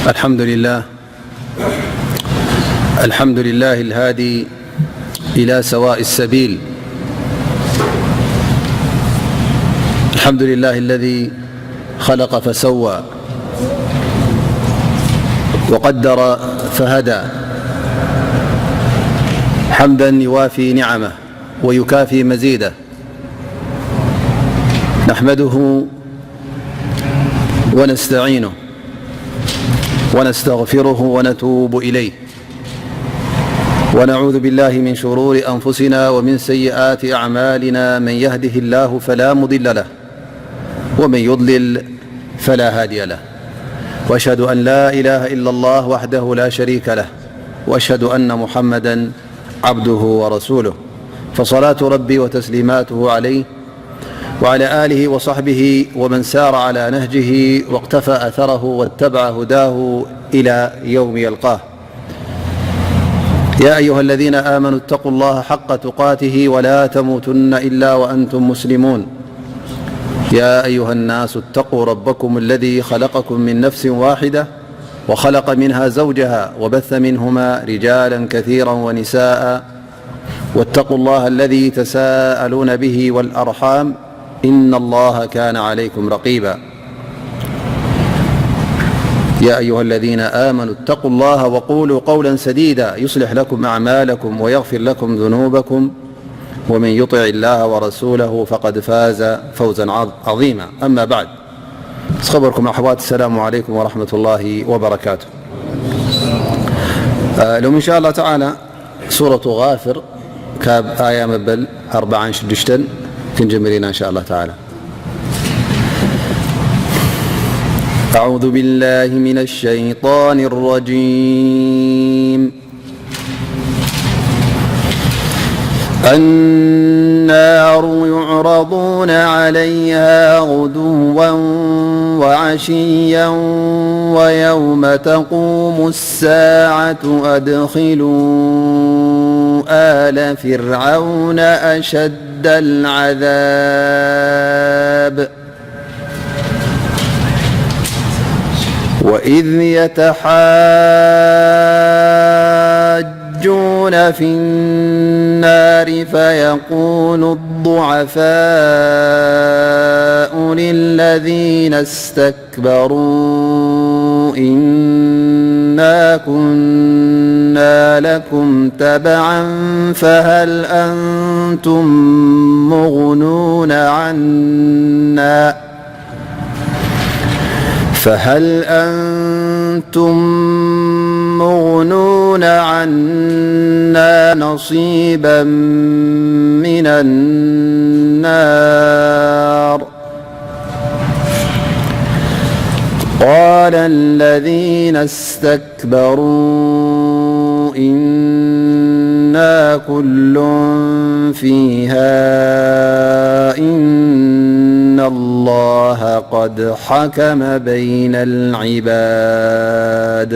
الحمد لله. الحمد لله الهادي إلى سواء السبيل. الحمد لله الذي خلق فسوى وقدر فهدى. حمدا يوافي نعمه ويكافي مزيده. نحمده ونستعينه ونستغفره ونتوب إليه، ونعوذ بالله من شرور أنفسنا ومن سيئات أعمالنا. من يهده الله فلا مضل له، ومن يضلل فلا هادي له. وأشهد أن لا إله إلا الله وحده لا شريك له، وأشهد أن محمدا عبده ورسوله، فصلاة ربي وتسليماته عليه وعلى آله وصحبه ومن سار على نهجه واقتفى أثره واتبع هداه إلى يوم يلقاه. يا أيها الذين آمنوا اتقوا الله حق تقاته ولا تموتن إلا وأنتم مسلمون. يا أيها الناس اتقوا ربكم الذي خلقكم من نفس واحدة وخلق منها زوجها وبث منهما رجالا كثيرا ونساء، واتقوا الله الذي تساءلون به والأرحام، إن الله كان عليكم رقيبا. يا أيها الذين آمنوا اتقوا الله وقولوا قولا سديدا يصلح لكم أعمالكم ويغفر لكم ذنوبكم، ومن يطع الله ورسوله فقد فاز فوزا عظ-، عظيما. أما بعد، ዝኸበርኩም ኣሕዋት፣ السلام عليكم ورحمة الله وبركاته. ሎሚ إن شاء الله تعالى ሱረቱ ጋፍር ካብ ኣያ መበል ኣርብዓን ሽዱሽተን ክንጅምር ኢና إن شاء الله تعالى. أعوذ بالله من الشيطان الرجيم. النار يعرضون عليها غدوا وعشيا ويوم تقوم الساعة أدخلوا آل فرعون أشد العذاب. وإذ يتحاجون في النار فيقول الضعفاء للذين استكبروا إنا كنا لكم تبعا فهل أنتم مغنون عنا فهل أنتم مغنون عنا نصيبا من النار؟ قال الذين استكبروا إنا كل فيها إن الله قد حكم بين العباد.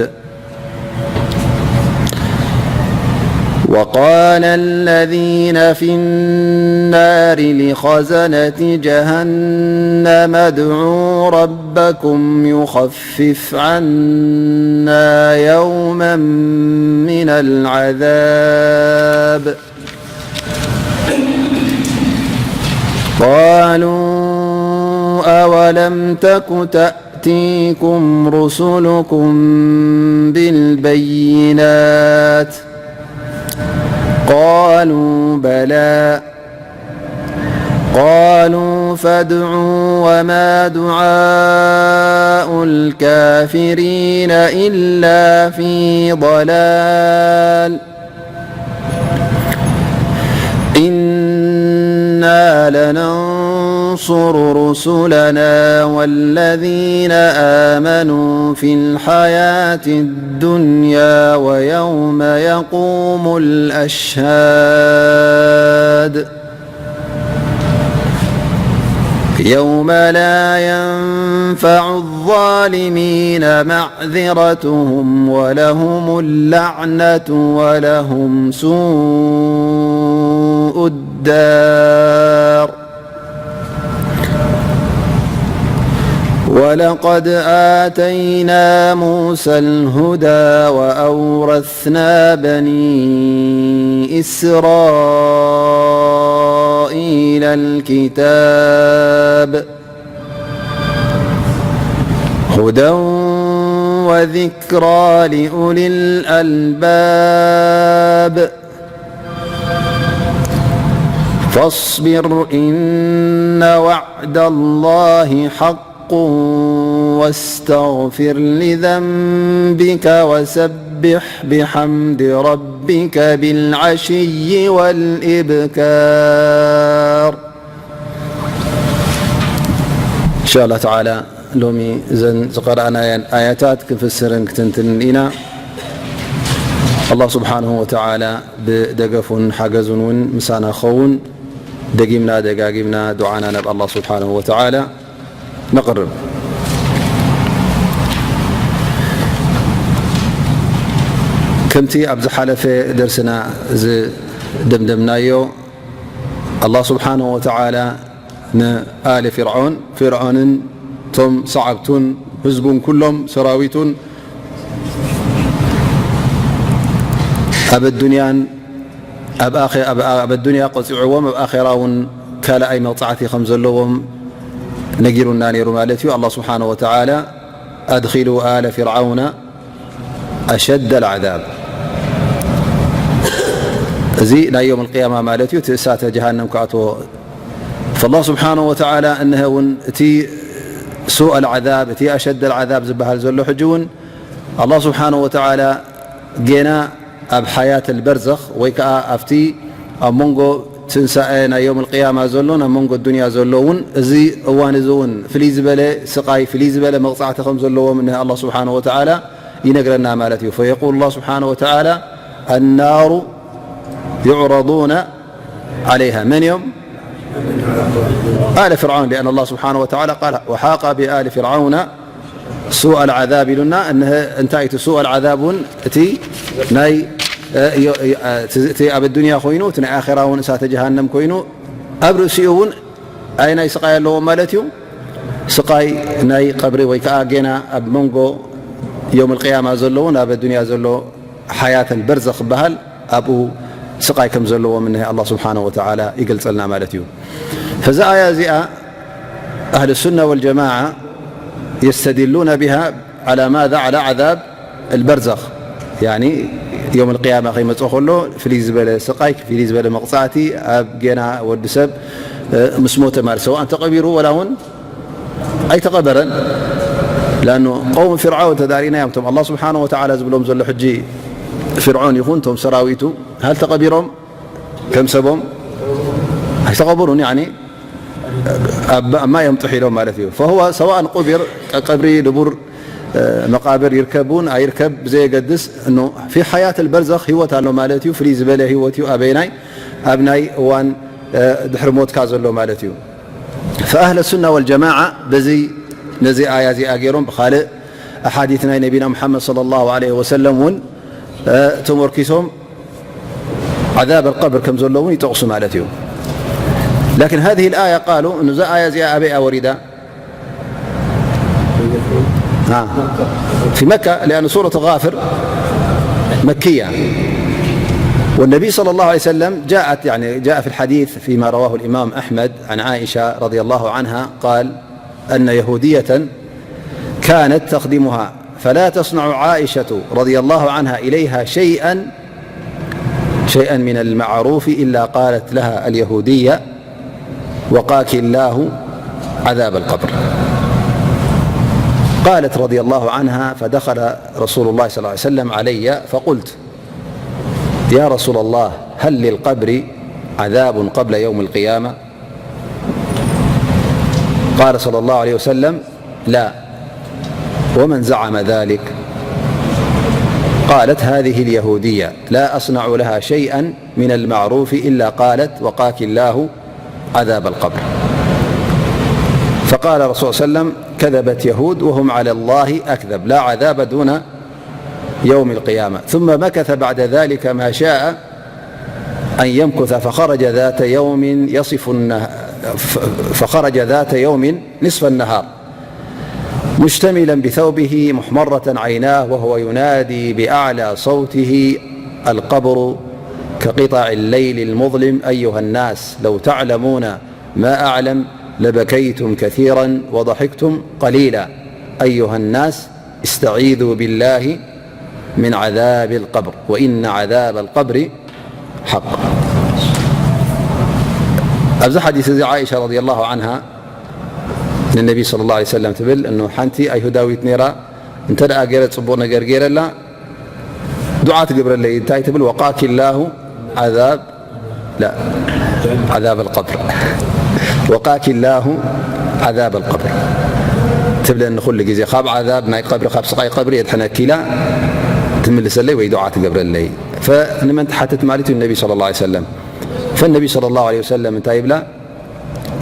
وقال الذين في النار لخزنة جهنم ادعوا ربكم يخفف عنا يوما من العذاب. قالوا أولم تك تأتيكم رسلكم بالبينات؟ قالوا بلى. قالوا فادعوا وما دعاء الكافرين إلا في ضلال. إنا لننصر رسلنا والذين آمنوا في الحياة الدنيا ويوم يقوم الأشهاد. يوم لا ينفع الظالمين معذرتهم ولهم اللعنة ولهم سوء الدار. ولقد آتينا موسى الهدى وأورثنا بني إسرائيل الكتاب هدى وذكرى لأولي الألباب. فاصبر إن وعد الله حق واستغفر لذنبك وسبح بحمد ربك بالعشي والإبكار. إن شاء الله تعالى ሎሚ እዘን ዝቐረኣናየን ኣያታት ክንፍስርን ክትንትንን ኢና። ኣላህ ስብሓንሁ ወተዓላ ብደገፉን ሓገዙን እውን ምሳና ክኸውን ደጊምና ደጋጊምና ዱዓና ናብ ኣላህ ስብሓንሁ ወተዓላ ነቕርብ። ከምቲ ኣብ ዝሓለፈ ደርስና ዝደምደምናዮ፣ ኣላህ ስብሓንሁ ወተዓላ ንኣሊ ፊርዖን፣ ፊርዖንን እቶም ሰዓብቱን ህዝቡን ኩሎም ሰራዊቱን ኣብ ኣዱንያን ኣብ ኣኸ-፣ ኣብ፣ ኣብ ኣዱንያ ቀጺዕዎም፣ ኣብ ኣኼራ እውን ካልኣይ መቕጻዕቲ ከም ዘለዎም ነጊሩና ነይሩ ማለት እዩ። ኣላህ ስብሓንሁ ወተዓላ፣ ኣድኺሉ ኣለ ፊርዓውነ ኣሸደ ልዓዛብ። እዚ ናይ ዮም ልቅያማ ማለት እዩ፣ እቲ እሳተ ጀሃነም ክኣትዎ። ፈላህ ስብሓንሁ ወተዓላ እንሀ እውን እቲ ሱእ ኣልዓዛብ፣ እቲ ኣሸደ ልዓዛብ ዝበሃል ዘሎ ሕጂ እውን ኣላህ ስብሓንሁ ወተዓላ ጌና ኣብ ሓያት ኣልበርዘኽ ወይ ከዓ ኣብቲ ኣብ መንጎ ትንሳኤ ናይ ዮም ኣልቅያማ ዘሎን ኣብ መንጎ ዱንያ ዘሎ እውን እዚ እዋን እዚ እውን ፍልይ ዝበለ ስቃይ፣ ፍልይ ዝበለ መቕጻዕቲ ከም ዘለዎም እንሀ ኣላህ ስብሓንሁ ወተዓላ ይነግረና ማለት እዩ። ፈየቁል ኣላህ ስብሓንሁ ወተዓላ ኣናሩ ዩዕረዱነ ዓለይሃ። መን እዮም? ኣለ ፍርዓውን። ሊኣን ኣላህ ስብሓንሁ ወተዓላ ቃል ወሓቃ ብኣሊ ፍርዓውነ ሱእ ኣልዓዛብ ኢሉና። እንሀ እንታይ እቲ ሱእ ኣልዓዛብ እውን እቲ ናይ፣ እ፣ ዮ-፣ ዮ-፣ እ፣ እቲ፣ እቲ ኣብ ኣዱንያ ኮይኑ እቲ ናይ ኣኼራ እውን እሳተ ጀሃነም ኮይኑ ኣብ ርእሲኡ እውን ኣየናይ ስቃይ ኣለዎ ማለት እዩ? ስቃይ ናይ ቀብሪ ወይ ከዓ ጌና ኣብ መንጎ ዮም ኣልቅያማ ዘለውን ኣብ ኣዱንያ ዘሎ ሓያት ኣልበርዘኽ ክበሃል ኣብኡ ስቃይ ከም ዘለዎም እንሀ ኣላህ ስብሓንሁ ወተዓላ ይገልጸልና ማለት እዩ። ፈዛ ኣያ እዚኣ ኣህል ሱና ወልጀማዓ የስተድሉነ ቢሃ ዓላ ማዛ? ዓላ ዓዛብ ኣልበርዘኽ። ያኒ ዮም ኣልቅያማ ከይመጽእ ከሎ ፍልይ ዝበለ ስቃይ፣ ፍልይ ዝበለ መቕጻዕቲ ኣብ ጌና ወዲ ሰብ፣ እ፣ ምስ ሞተ ማለት ሰዋእ እንተቐቢሩ ወላ እውን ኣይተቐበረን። ላኑ ቀውም ፊርዓውን ተዳሪእናዮም፣ እቶም ኣላህ ስብሓንሁ ወተዓላ ዝብሎም ዘሎ ሕጂ ፊርዖን ይኹን እቶም ሰራዊቱ፣ ሃል ተቐቢሮም ከም ሰቦም? ኣይተቐበሩን። ያኒ ኣብ፣ ኣብ ማይ እዮም ጥሒሎም ማለት እዩ። ፈሁወ ሰዋእን ቁቢር፣ ቀ-፣ ቀብሪ ድቡር፣ እ፣ መቃብር ይርከብ እውን ኣይርከብ ብዘየገድስ፣ እኖ ፊ ሓያት ኣልበርዘኽ ህይወት ኣሎ ማለት እዩ። ፍልይ ዝበለ ህይወት እዩ። ኣበይናይ? ኣብ ናይ እዋን፣ እ፣ ድሕሪ ሞትካ ዘሎ ማለት እዩ። ፈኣህለ ሱና ወልጀማዓ በዚ፣ ነዚ ኣያ እዚኣ ገይሮም ብኻልእ ኣሓዲት ናይ ነቢና ሙሓመድ ሰለላሁ ዐለይሂ ወሰለም እውን፣ እ፣ ተመርኪሶም ዓዛብ ኣልቀብር ከም ዘሎ እውን ይጠቕሱ ማለት እዩ። ላኪን ሃዚህ ኣያ ቃሉ፣ እዛ ኣያ እዚኣ ኣበይ እያ ወሪዳ? ها. في مكة، لأن سورة غافر مكية. والنبي صلى الله عليه وسلم جاءت، يعني، جاء في الحديث فيما رواه الإمام أحمد عن عائشة رضي الله عنها، قال أن يهودية كانت تخدمها، فلا تصنع عائشة رضي الله عنها إليها شيئا، شيئا من المعروف إلا قالت لها اليهودية: وقاك الله عذاب القبر. قالت رضي الله عنها: فدخل رسول الله صلى الله عليه وسلم علي، فقلت: يا رسول الله، هل للقبر عذاب قبل يوم القيامة؟ قال صلى الله عليه وسلم: لا، ومن زعم ذلك؟ قالت: هذه اليهودية لا أصنع لها شيئا من المعروف إلا قالت: وقاك الله عذاب القبر. فقال رسول الله صلى الله عليه وسلم: كذبت يهود وهم على الله أكذب، لا عذاب دون يوم القيامة. ثم مكث بعد ذلك ما شاء أن يمكث، فخرج ذات يوم يصف النه-، ف-، فخرج ذات يوم نصف النهار، مشتملا بثوبه محمرة عيناه وهو ينادي بأعلى صوته: القبر كقطع الليل المظلم، أيها الناس، لو تعلمون ما أعلم لبكيتم كثيرا وضحكتم قليلا، أيها الناس، استعيذوا بالله من عذاب القبر، وإن عذاب القبر حق. ኣብዚ ሓዲስ እዚ፣ ዓኢሻ ረዲየላሁ ዓንሃ ንነቢ ሰለላሁ ዐለይሂ ወሰለም ትብል፣ እኖ ሓንቲ ኣይሁዳዊት ነይራ፣ እንተ ደኣ ገይረ ጽቡቕ ነገር ገይረላ፣ ዱዓ ትገብረለይ። እንታይ ትብል? "ወቃኪ ላሁ ዓዛብ፣ ላ፣ ዓዛብ ኣልቀብር፣ ወቃኪ ላሁ ዓዛብ ኣልቀብር" ትብለኒ ኩሉ ግዜ። ካብ ዓዛብ ናይ ቀብሪ፣ ካብ ስቓይ ቀብሪ የድሕነኪ ኢላ ትምልሰለይ ወይ ዱዓ ትገብረለይ። ፈ-፣ ንመን ትሓትት ማለት እዩ? ነቢ ሰለላሁ ዐለይሂ ወሰለም። ፈነቢ ሰለላሁ ዐለይሂ ወሰለም እንታይ ይብላ?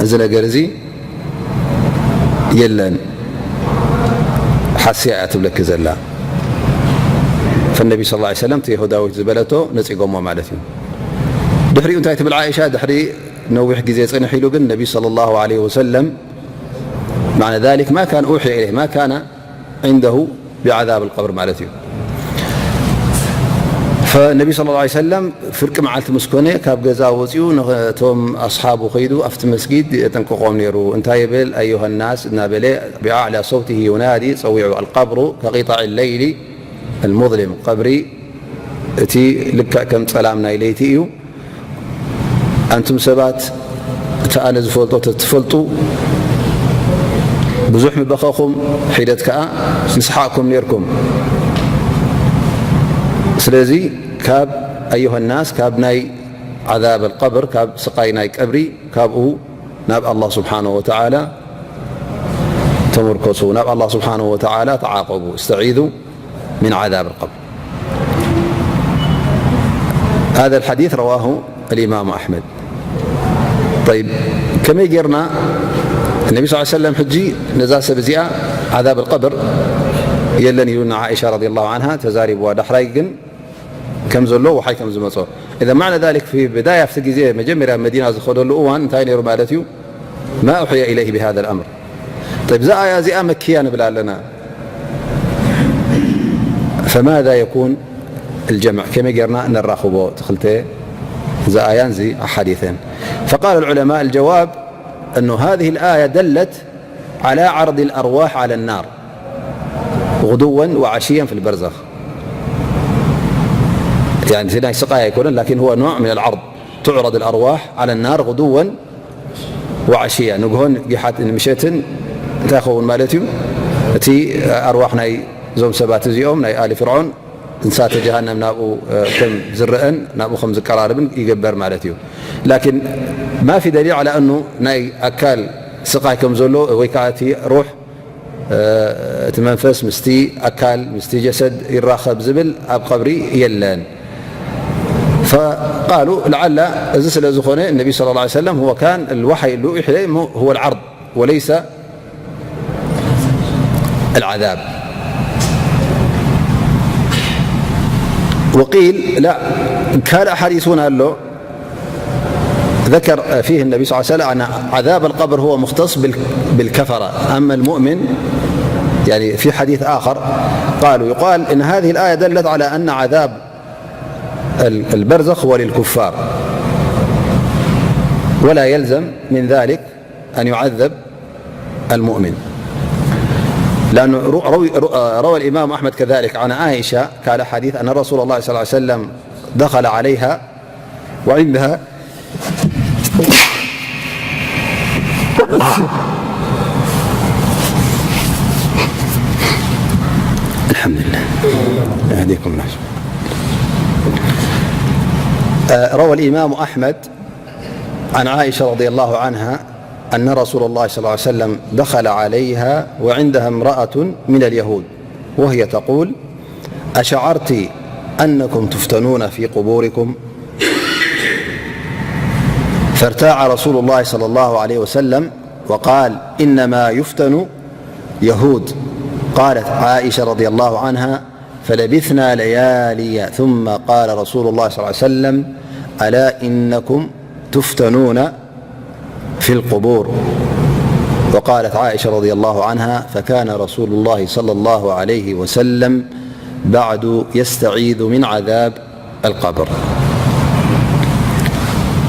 እዚ ነገር እዚ የለን፣ ሓስያ እያ ትብለኪ ዘላ። ፈነቢ ሰለላሁ ዐለይሂ ወሰለም እቲ የሁዳዊት ዝበለቶ ነጺጎሞ ማለት እዩ። ድሕሪኡ እንታይ ትብል ዓኢሻ? ድሕሪ ነዊሕ ግዜ ጽንሕ ኢሉ ግን ነቢ ሰለላሁ ዐለይሂ ወሰለም፣ معنى ذلك ما كان أوحي إليه، ما كان عنده بعذاب القبر ማለት እዩ። ፈነቢ ሰለላሁ ዐለይሂ ወሰለም ፍርቂ መዓልቲ ምስ ኮነ ካብ ገዛ ወጺኡ ነቶም ኣስሓቡ ከይዱ ኣብቲ መስጊድ የጠንቅቖም ነይሩ። እንታይ ይብል? "ኣዩሃ ናስ" እናበለ ብኣዕላ ሰውቲሂ ዩናዲ ጸዊዑ፣ "ኣልቀብሩ ከቂጣዕ ለይሊ ኣልሙዝሊም" ቀብሪ እቲ ልክዕ ከም ጸላም ናይ ለይቲ እዩ። ኣንቱም ሰባት፣ እቲ ኣነ ዝፈልጦ ተትፈልጡ፣ ብዙሕ ምበኸኹም፣ ሒደት ከኣ ምስሓቕኩም ኔርኩም። ስለዚ ካብ ኣዩሃ ናስ፣ ካብ ናይ ዓዛብ ኣልቀብር፣ ካብ ስቓይ ናይ ቀብሪ፣ ካብኡ ናብ ኣላህ ስብሓነሁ ወተዓላ ተመርኮሱ፣ ናብ ኣላህ ስብሓነሁ ወተዓላ ተዓቐቡ። እስተዒዙ من عذاب القبر. هذا الحديث رواه الإمام أحمد. طيب، ከመይ ጌርና ነቢ ስ ሰለም ሕጂ ነዛ ሰብ እዚኣ ዓዛብ ቀብር የለን ኢሉና ዓኢሻ ረዲየላሁ ዓንሃ ተዛሪብዋ። ዳሕራይ ግን ከም ዘሎ ወሓይ ከም ዝመጾ። إذا معنى ذلك في بداية ኣብቲ ግዜ መጀመርያ መዲና ዝኸደሉ እዋን እንታይ ነይሩ ማለት እዩ? ما أوحي إليه بهذا الأمر. طيب، እዛ ኣያ እዚኣ መክያ ንብል ኣለና። فماذا يكون الجمع؟ ከመይ ጌርና ነራኽቦ እቲ ክልተ፣ እዛ ኣያን እዚ ኣሓዲትን؟ فقال العلماء: الجواب أن هذه الآية دلت على عرض الأرواح على النار غدوا وعشيا في البرزخ. يعني፣ እዚ ናይ ስቃይ ኣይኮነን፣ لكن هو نوع من العرض. تعرض الأرواح على النار غدوا وعشيا. ንግሆን ጊሓት ምሸትን እንታይ ይኸውን ማለት እዩ? እቲ ኣርዋሕ ናይ እዞም ሰባት እዚኦም፣ ናይ ኣሊ ፍርዖን፣ እሳተ ጀሃነም ናብኡ፣ እ፣ ከም ዝረአን ናብኡ ከም ዝቀራረብን ይግበር ማለት እዩ። لكن ما في دليل على أنه ናይ ኣካል ስቃይ ከም ዘሎ ወይ ከዓ እቲ ሩሕ እ፣ እቲ መንፈስ ምስቲ ኣካል፣ ምስቲ ጀሰድ ይራኸብ ዝብል ኣብ ቀብሪ የለን። فقالوا لعل እዚ ስለ ዝኾነ ነቢ صلى الله عليه وسلم هو كان الوحي اللي أوحي إليه هو العرض وليس العذاب. وقيل لا، ካልእ ሓዲስ እውን ኣሎ። ذكر فيه النبي صلى الله عليه وسلم أن عذاب القبر هو مختص بال-، بالكفرة، أما المؤمن، يعني، في حديث آخر قالوا، يقال إن هذه الآية دلت على أن عذاب ال-، البرزخ هو للكفار، ولا يلزم من ذلك أن يعذب المؤمن، لأنه رو-، روي-، رو-، روى الإمام أحمد كذلك عن عائشة، قال حديث أن رسول الله صلى الله عليه وسلم دخل عليها وعندها الحمد لله. يهديكم الله. آه، روى الإمام أحمد عن عائشة رضي الله عنها أن رسول الله صلى الله عليه وسلم دخل عليها وعندها امرأة من اليهود وهي تقول: أشعرت أنكم تفتنون في قبوركم؟ فارتاع رسول الله صلى الله عليه وسلم وقال: إنما يفتن يهود. قالت عائشة رضي الله عنها: فلبثنا ليالي، ثم قال رسول الله صلى الله عليه وسلم: ألا إنكم تفتنون في القبور. وقالت عائشة رضي الله عنها: فكان رسول الله صلى الله عليه وسلم بعد يستعيذ من عذاب القبر.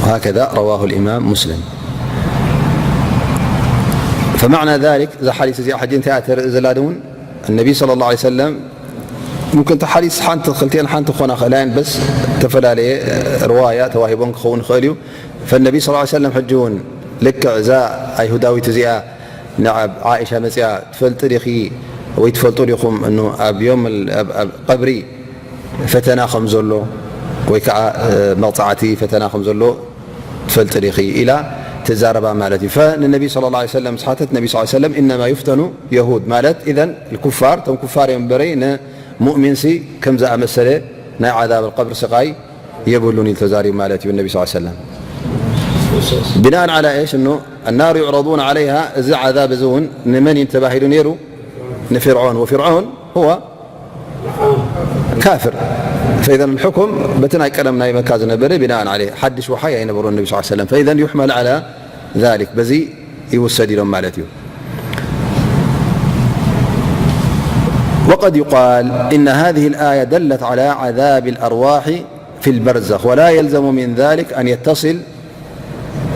وهكذا رواه الإمام مسلم. فمعنى ذلك، إذا حديث زي حجين تأثر زلادون، النبي صلى الله عليه وسلم ممكن تحديث حانت خلتين حانت خونا خلاين بس تفلالي رواية تواهبون خون خليو. فالنبي صلى الله عليه وسلم حجون لك إذا أيهوداوي تزيئة ንዓብ ዓኢሻ መጺኣ ትፈልጢ ዲኺ ወይ ትፈልጡ ዲኹም እኑ ኣብ ዮም እል-፣ ኣብ፣ ኣብ ቀብሪ ፈተና ከም ዘሎ ወይ ከዓ፣ እ፣ መቕጻዕቲ ፈተና ከም ዘሎ ትፈልጢ ዲኺ ኢላ ትዛረባ ማለት እዩ። ፈንነቢ صلى الله عليه وسلم ዝሓተት ነቢ صلى الله عليه وسلم إنما يفتن يهود ማለት إذن الكفار ቶም ኩፋር እዮም እምበረይ ንሙእሚንሲ ከም ዝኣመሰለ ናይ ዓዛብ ቀብሪ ስቓይ የብሉን ኢሉ ተዛሪቡ ማለት እዩ ነቢ صلى الله عليه وسلم. بناء على إيش؟ إنه النار يعرضون عليها، እዚ ዓዛብ እዚ እውን ንመን እዩ ተባሂሉ ነይሩ? ንፍርዖን። وفرعون هو كافر. فإذا الحكم በቲ ናይ ቀደም ናይ መካ ዝነበረ بناء عليه ሓድሽ ወሓይ ኣይነበሮን ነቢ صلى الله عليه وسلم. فإذا يحمل على ذلك በዚ ይውሰድ ኢሎም ማለት እዩ። وقد يقال إن هذه الآية دلت على عذاب الأرواح في البرزخ، ولا يلزم من ذلك أن يتصل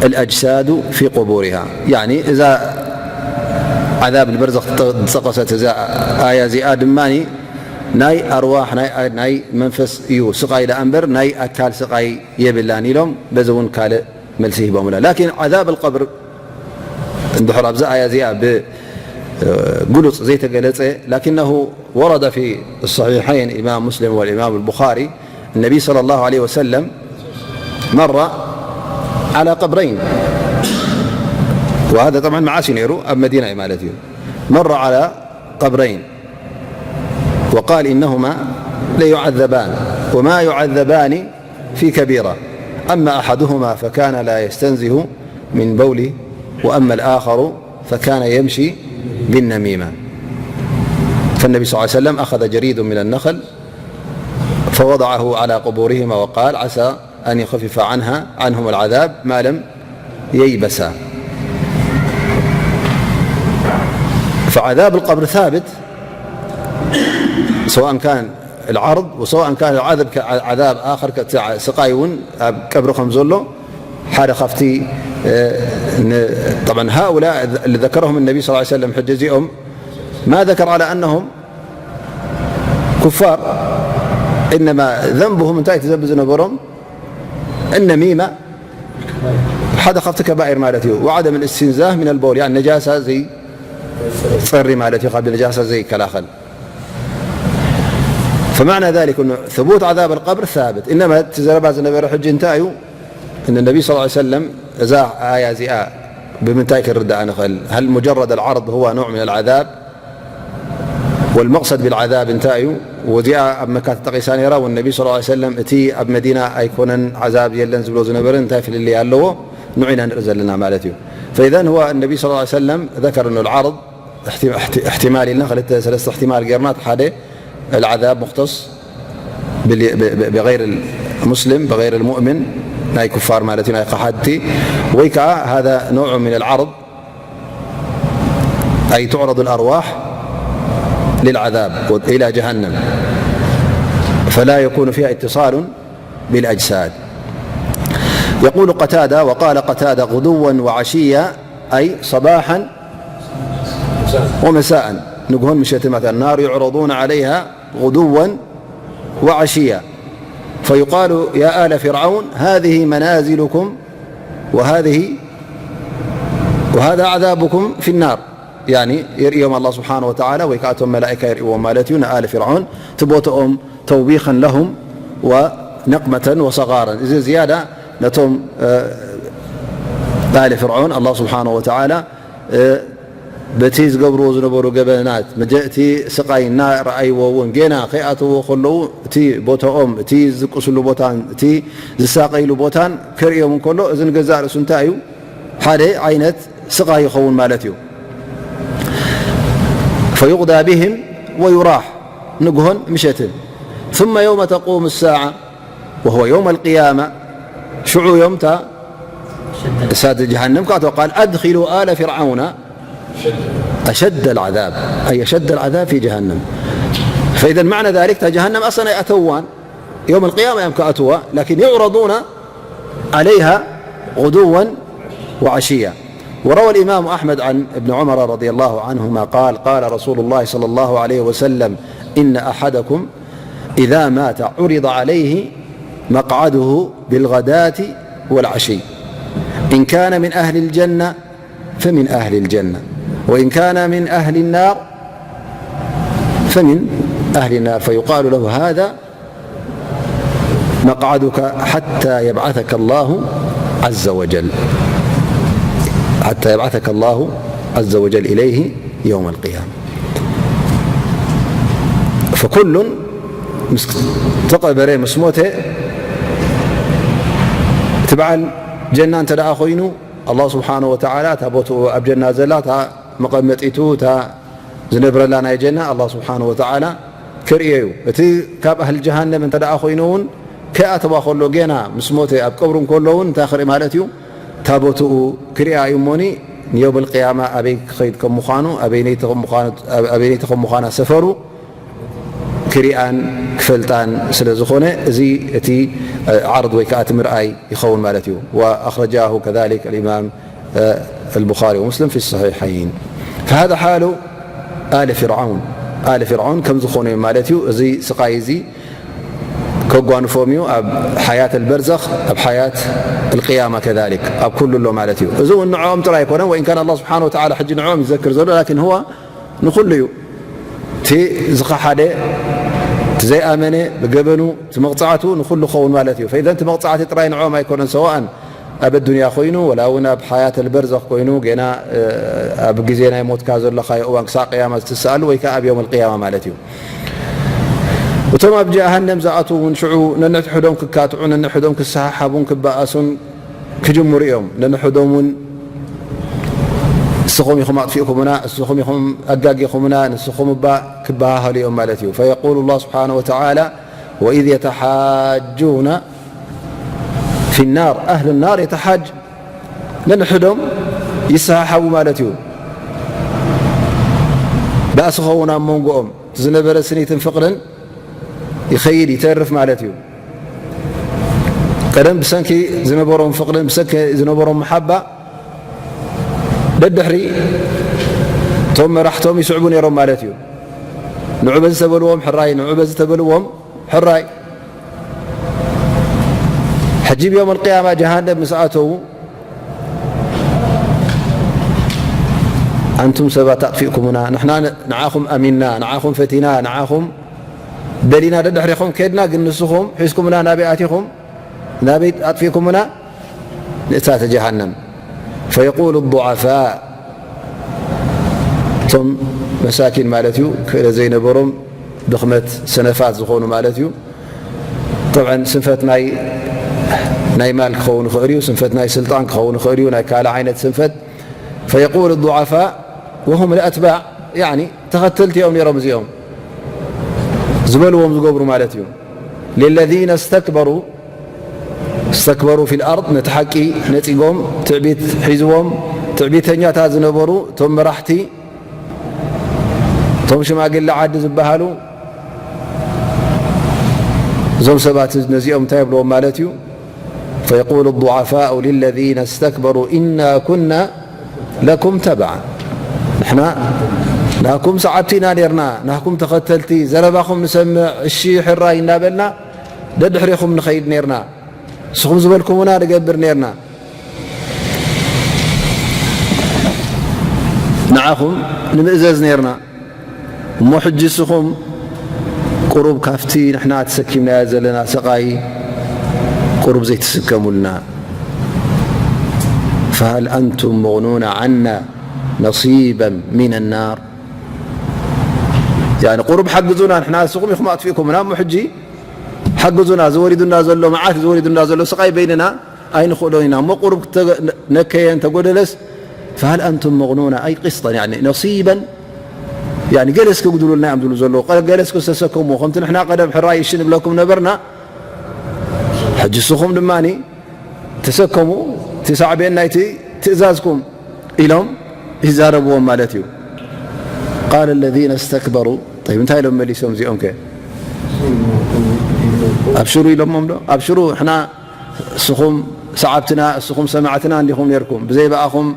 الأجساد في قبورها. يعني إذا عذاب البرزخ ዝጠቐሰት እዛ ኣያ እዚኣ ድማ ናይ ኣርዋሕ ናይ፣ ናይ መንፈስ እዩ ስቓይ ደኣ እምበር ናይ ኣካል ስቓይ የብላን ኢሎም በዚ እውን ካልእ መልሲ ሂቦምላ። لكن عذاب القبر እንድሕር ኣብዛ ኣያ እዚኣ ብግሉጽ ዘይተገለጸ، لكنه ورد في الصحيحين، الإمام مسلم والإمام البخاري، النبي صلى الله عليه وسلم مر على قبرين، وهذا طبعا መዓስ እዩ ነይሩ؟ ኣብ መዲና እዩ ማለት እዩ። مر على قبرين وقال إنهما ليعذبان وما يعذبان في كبيرة، أما أحدهما فكان لا يستنزه من بوله، وأما الآخر فكان يمشي بالنميمة. فالنبي صلى الله عليه وسلم أخذ جريد من النخل فوضعه على قبورهما وقال: عسى أن يخفف عنها، عنهم العذاب ما لم ييبسا. فعذاب القبر ثابت، سواء كان العرض وسواء كان العذاب ك-، عذاب آخر كت-، ስቓይ እውን ኣብ ቀብሪ ከም ዘሎ ሓደ ካብቲ፣ እ፣ ን-፣ طبعا هؤلاء اللي ذكرهم النبي صلى الله عليه وسلم ሕጂ እዚኦም ما ذكر على أنهم كفار، إنما ذنبهم እንታይ እቲ ዘንቢ ዝነበሮም النميمة ሓደ ካብቲ ከባኢር ማለት እዩ። وعدم الاستنزاه من البول، يعني ነጃሳ ዘይጸሪ ማለት እዩ፣ ካብ ነጃሳ ዘይከላኸል። فمعنى ذلك أنه ثبوت عذاب القبر ثابت، إنما እቲ ዘረባ ዝነበረ ሕጂ እንታይ እዩ؟ እን ነቢ صلى الله عليه وسلم እዛ ኣያ እዚኣ ብምንታይ ክንርዳእ ንኽእል؟ هل مجرد العرض هو نوع من العذاب؟ والمقصد بالعذاب እንታይ እዩ? ወዚኣ ኣብ መካ ተጠቒሳ ነይራ። والنبي صلى الله عليه وسلم እቲ ኣብ መዲና ኣይኮነን ዓዛብ የለን ዝብሎ ዝነበረ እንታይ ፍልልይ ኣለዎ? ንዑ ኢና ንርኢ ዘለና ማለት እዩ። فإذا هو النبي صلى الله عليه وسلم ذكر أنه العرض احت-، احت-، احتمال ኢልና ክልተ ሰለስተ احتمال ጌርና፣ እቲ ሓደ العذاب مختص بال-، ب-، ب-، بغير المسلم، بغير المؤمن ናይ ኩፋር ማለት እዩ፣ ናይ ከሓድቲ፣ ወይ ከዓ هذا نوع من العرض أي تعرض الأرواح للعذاب إلى جهنم، فلا يكون فيها اتصال بالأجساد. يقول قتادة، وقال قتادة: غدوا وعشيا، أي صباحا ومساء. ንግሆን ምሸትን ማለት النار يعرضون عليها غدوا وعشيا، فيقال: يا آل فرعون، هذه منازلكم وهذه، وهذا عذابكم في النار. يعني የርእዮም ኣላህ ስብሓነ ወተዓላ ወይ ከዓ እቶም መላኢካ የርእዎም ማለት እዩ ንኣለ ፍርዖን እቲ ቦትኦም ተውቢኸን ለሁም ወነቅመተን ወሰጋረን። እዚ ዝያዳ ነቶም፣ እ፣ ኣለ ፍርዖን ኣላህ ስብሓነ ወተዓላ፣ እ፣ በቲ ዝገብርዎ ዝነበሩ ገበናት መጀ-፣ እቲ ስቓይ እናረኣይዎ እውን ጌና ከይኣተዎ ከለዉ እቲ ቦታኦም፣ እቲ ዝድቅስሉ ቦታን እቲ ዝሳቐይሉ ቦታን ከርእዮም እንከሎ፣ እዚ ንገዛእ ርእሱ እንታይ እዩ? ሓደ ዓይነት ስቓይ ይኸውን ማለት እዩ። فيغدى بهم ويراح، ንግሆን ምሸትን። ثم يوم تقوم الساعة وهو يوم القيامة، ሽዑ ዮም እታ እሳት ጀሃነም ከኣትዋ። قال: أدخلوا آل فرعون أشد العذاب، أي أشد العذاب في جهنم. فإذا معنى ذلك، تا جهنم أصلًا يأتوان يوم القيامة يوم كأتوا، لكن يعرضون عليها غدوا وعشيا. وروى الإمام أحمد عن ابن عمر رضي الله عنهما قال: قال رسول الله صلى الله عليه وسلم: إن أحدكم إذا مات عرض عليه مقعده بالغداة والعشي، إن كان من أهل الجنة فمن أهل الجنة، وإن كان من أهل النار فمن أهل النار، فيقال له: هذا مقعدك حتى يبعثك الله عز وجل، حتى يبعثك الله عز وجل إليه يوم القيامة. فكل مس-، تقبر مسموته تبع الجنة أنت دعا خوينو، الله سبحانه وتعالى تابوتو أب جنة زلاتا مقمت إتو تا ዝነብረላ ናይ ጀና ኣላህ ስብሓን ወተዓላ ክርእዮ እዩ። እቲ ካብ ኣህል ጀሃነም እንተ ደኣ ኮይኑ እውን ከይኣተዋ ከሎ፣ ጌና ምስ ሞተ ኣብ ቀብሩ እንከሎ እውን እንታይ ክርኢ ማለት እዩ? እታ ቦትኡ ክርእያ እዩ እሞኒ፣ ንየውም ልቅያማ ኣበይ ክኸይድ ከም ምዃኑ፣ ኣበይነይቲ ከም ምዃኑ፣ ኣበይነይቲ ከም ምዃና ሰፈሩ ክሪኣን ክፈልጣን ስለ ዝኾነ፣ እዚ እቲ ዓርድ ወይ ከዓ እቲ ምርኣይ ይኸውን ማለት እዩ። وأخرجاه كذلك الإمام البخاري ومسلم في الصحيحين. فهذا حال آل فرعون. آل فرعون ከም ዝኾኑ እዮም ማለት እዩ። እዚ ስቓይ እዚ ከጓንፎም እዩ ኣብ ሓያት البرزخ፣ ኣብ ሓያት القيامة كذلك፣ ኣብ ኩሉ ኣሎ ማለት እዩ። እዚ እውን ንዕኦም ጥራይ ኣይኮነን፣ وإن كان الله سبحانه وتعالى ሕጂ ንዕኦም ይዘክር ዘሎ، لكن هو ንኹሉ እዩ። እቲ ዝኸሓደ፣ እቲ ዘይኣመነ ብገበኑ እቲ መቕጻዕቱ ንኹሉ ክኸውን ማለት እዩ። فإذا እቲ መቕጻዕቲ ጥራይ ንዕኦም ኣይኮነን፣ ሰዋእን ኣብ ኣዱንያ ኮይኑ ወላ እውን ኣብ ሓያት البرزخ ኮይኑ፣ ጌና፣ እ፣ ኣብ ግዜ ናይ ሞትካ ዘለኻዮ እዋን ክሳዕ ቅያማ ዝትሰኣሉ ወይ ከኣ ኣብ የውም القيامة ማለት እዩ። እቶም ኣብ ጀሃነም ዝኣትዉ እውን ሽዑ ነንሕድሕዶም ክካትዑ፣ ነንሕዶም ክሰሓሓቡን ክበኣሱን ክጅምሩ እዮም። ነንሕዶም እውን ንስኹም ኢኹም ኣጥፊእኩምና፣ ንስኹም ኢኹም ኣጋጊኹምና፣ ንስኹም እባ ክበሃሃሉ እዮም ማለት እዩ። فيقول الله سبحانه وتعالى: وإذ يتحاجون في النار، أهل النار يتحاج، ነንሕዶም ይሰሓሓቡ ማለት እዩ። ባእሲ ኸውን ኣብ መንጎኦም፣ እቲ ዝነበረ ስኒትን ፍቕርን ይኸይድ ይተርፍ ማለት እዩ። ቀደም ብሰንኪ ዝነበሮም ፍቕርን ብሰንኪ ዝነበሮም መሓባ ደድሕሪ እቶም መራሕቶም ይስዕቡ ነይሮም ማለት እዩ። ንዑ በዚ ተበልዎም ሕራይ፣ ንዑ በዚ ተበልዎም ሕራይ። ሕጂ ብዮም ኣልቅያማ ጀሃነም ምስ ኣተዉ፣ ኣንቱም ሰባት ኣጥፊእኩምና፣ ንሕና ንዓኹም ኣሚንና፣ ንዓኹም ፈቲና፣ ንዓኹም ደሊና ደድሕሪኹም ከድና፣ ግን ንስኹም ሒዝኩምና ናበይ ኣቲኹም? ናበይ ኣጥፊእኩምና? ንእሳተ ጀሃነም። فيقول الضعفاء፣ እቶም መሳኪን ማለት እዩ፣ ክእለት ዘይነበሮም፣ ድኽመት፣ ሰነፋት ዝኾኑ ማለት እዩ። طبعا ስንፈት ናይ፣ ናይ ማል ክኸውን ይኽእል እዩ፣ ስንፈት ናይ ስልጣን ክኸውን ይኽእል እዩ፣ ናይ ካልእ ዓይነት ስንፈት። فيقول الضعفاء وهم الأتباع، يعني ተኸተልቲ እዮም ነይሮም እዚኦም ዝበልዎም ዝገብሩ ማለት እዩ። للذين استكبروا استكبروا في الأرض، ነቲ ሓቂ ነጺጎም፣ ትዕቢት ሒዝዎም፣ ትዕቢተኛታት ዝነበሩ እቶም መራሕቲ፣ እቶም ሽማግለ ዓዲ ዝበሃሉ፣ እዞም ሰባት ነዚኦም እንታይ ይብልዎም ማለት እዩ? فيقول الضعفاء للذين استكبروا إنا كنا لكم تبعا، ንሕና ናኩም ሰዓብቲ ኢና ነርና፣ ናኩም ተኸተልቲ፣ ዘረባኹም ንሰምዕ፣ እሺ ሕራይ እናበልና ደድሕሪኹም ንኸይድ ነርና፣ ንስኹም ዝበልኩምና ንገብር ነርና፣ ንዓኹም ንምእዘዝ ነርና። እሞ ሕጂ ንስኹም ቁሩብ ካብቲ ንሕና ተሰኪምናዮ ዘለና ስቓይ ቁሩብ ዘይትስከሙልና። فهل أنتم مغنون عنا نصيبا من النار؟ يعني ቁሩብ ሓግዙና፣ ንሕና ንስኹም ኢኹም ኣጥፊእኩምና፣ እሞ ሕጂ ሓግዙና፣ ዝወሪዱና ዘሎ መዓት፣ ዝወሪዱና ዘሎ ስቓይ በይንና ኣይንኽእሎን ኢና እሞ ቁሩብ ክተ-፣ ነከየ እንተጎደለስ፣ فهل أنتم مغنون أي قسطا، يعني نصيبا، يعني ገለስ ክጉድሉልና እዮም ዝብሉ ዘለዉ። ቀ-፣ ገለስ ክዝተሰከምዎ፣ ከምቲ ንሕና ቀደም ሕራይ እሺ ንብለኩም ነበርና፣ ሕጂ ንስኹም ድማ ተሰከሙ እቲ ሳዕቤን ናይቲ ትእዛዝኩም ኢሎም ይዛረብዎም ማለት እዩ። قال الذين استكبروا، طيب፣ እንታይ ኢሎም መሊሶም እዚኦም ከ? ኣብሽሩ ኢሎሞም ዶ? ኣብሽሩ፣ ንሕና እስኹም ሰዓብትና፣ እስኹም ሰማዕትና እንዲኹም ነርኩም። ብዘይ ብኣኹም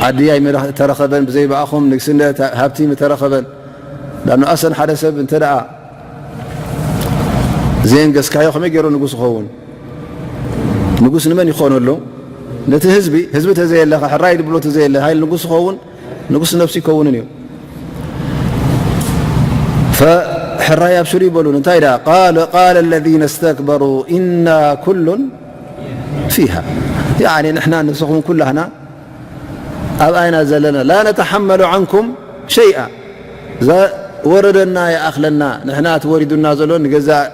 ዓዲ ኣይምተረኸበን፣ ብዘይ ብኣኹም ንግስነት ሃብቲ ምተረኸበን። ዳኑ ኣሰን ሓደ ሰብ እንተ ደኣ ዘየንገስካዮ ከመይ ገይሩ ንጉስ ይኸውን? ንጉስ ንመን ይኾነሉ? ነቲ ህዝቢ፣ ህዝቢ ተዘየለኻ፣ ሕራይ ድብሎ ተዘየለ፣ ሃይል ንጉስ ይኸውን? ንጉስ ነብሱ ይከውንን እዩ። ፈሕራይ ኣብሽሩ ይበሉን። እንታይ ደኣ? قال، قال الذين استكبروا إنا كل فيها. ያኒ ንሕና ንስኹም ኩላህና ኣብ ኣይና ዘለና ላ ነተሓመሉ ዓንኩም ሸይኣ፣ ዘወረደና ይኣኽለና፣ ንሕና እቲ ወሪዱና ዘሎ ንገዛእ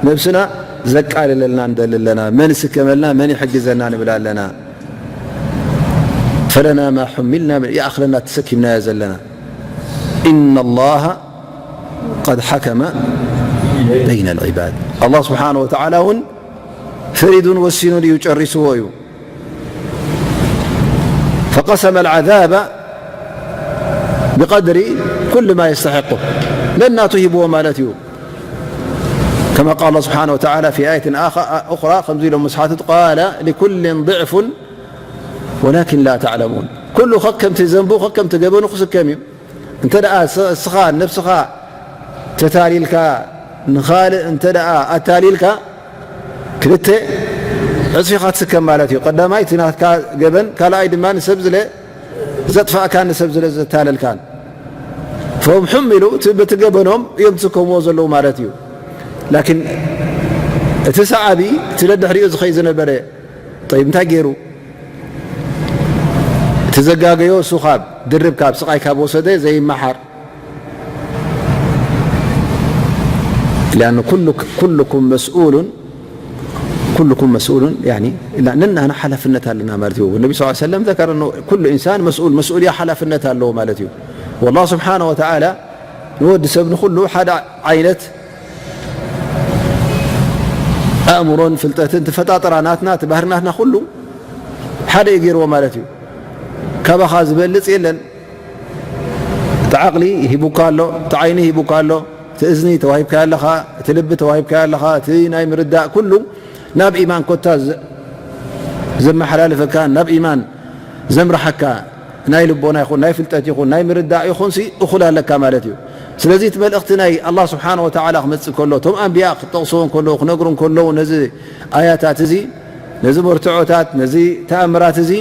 ነብስና ዘቃልለልና ንደሊ ኣለና፣ መን ይስከመልና፣ መን ይሕግዘና ንብል ኣለና። ፈለና ማ ሑሚልና፣ ይኣኽለና ተሰኪምናዮ ዘለና። إن الله قد حكم بين العباد። ኣላህ ስብሓነ ወተዓላ እውን ፈሪዱን ወሲኑን እዩ፣ ጨሪስዎ እዩ። فقسم العذاب بقدر كل ما يستحقه። ነናቱ ሂብዎ ማለት እዩ። كما قال الله سبحانه وتعالى في آية آخ-، أخرى، ከምዚ ኢሎም ምስ ሓትት، قال لكل ضعف ولكن لا تعلمون። ኩሉ ከከምቲ ዘንቡ ከከምቲ ገበኑ ክስከም እዩ። እንተ ደኣ ስ-፣ እስኻ ነብስኻ ተታሊልካ፣ ንኻልእ እንተ ደኣ ኣታሊልካ፣ ክልተ ዕጽፊኻ ትስከም ማለት እዩ። ቀዳማይ እቲ ናትካ ገበን፣ ካልኣይ ድማ ንሰብ ዝለ ዘጥፋእካን ንሰብ ዝለ ዘታለልካን። فهم حملوا፣ እቲ በቲ ገበኖም እዮም ዝስከምዎ ዘለዉ ማለት እዩ። ላኪን እቲ ሰዓቢ፣ እቲ ደድሕሪኡ ዝኸይ ዝነበረ፣ ጠይብ፣ እንታይ ገይሩ? እቲ ዘጋገዮ እሱ ካብ ድርብ ካብ ስቓይ ካብ ወሰደ ዘይመሓር። لأن كل، كلكم مسؤول، كلكم مسؤول، يعني، ነናና ሓላፍነት ኣለና ማለት እዩ። ነቢ ስ ሰለም ذكر أنه كل إنسان مسؤول፣ መስኡልያ ሓላፍነት ኣለዎ ማለት እዩ። والله سبحانه وتعالى ንወዲ ሰብ ንኹሉ ሓደ ዓይነት ኣእምሮን ፍልጠትን ተፈጣጥራ ናትና፣ እቲ ባህሪ ናትና ኩሉ ሓደ እዩ ገይርዎ ማለት እዩ። ካባኻ ዝበልጽ የለን። እቲ ዓቕሊ ሂቡካ ኣሎ፣ እቲ ዓይኒ ሂቡካ ኣሎ፣ እቲ እዝኒ ተዋሂብካዮ ኣለኻ፣ እቲ ልቢ ተዋሂብካዮ ኣለኻ፣ እቲ ናይ ምርዳእ ኩሉ ናብ ኢማን ኮታ ዘ-፣ ዘመሓላልፈካ፣ ናብ ኢማን ዘምርሓካ ናይ ልቦና ይኹን ናይ ፍልጠት ይኹን ናይ ምርዳእ ይኹንሲ እኹል ኣለካ ማለት እዩ። ስለዚ እቲ መልእኽቲ ናይ ኣላህ ስብሓነ ወተዓላ ክመጽእ ከሎ፣ እቶም ኣንብያ ክጠቕስዎ እንከለዉ፣ ክነግሩ እንከለዉ፣ ነዚ ኣያታት እዚ፣ ነዚ መርትዖታት፣ ነዚ ተኣምራት እዚ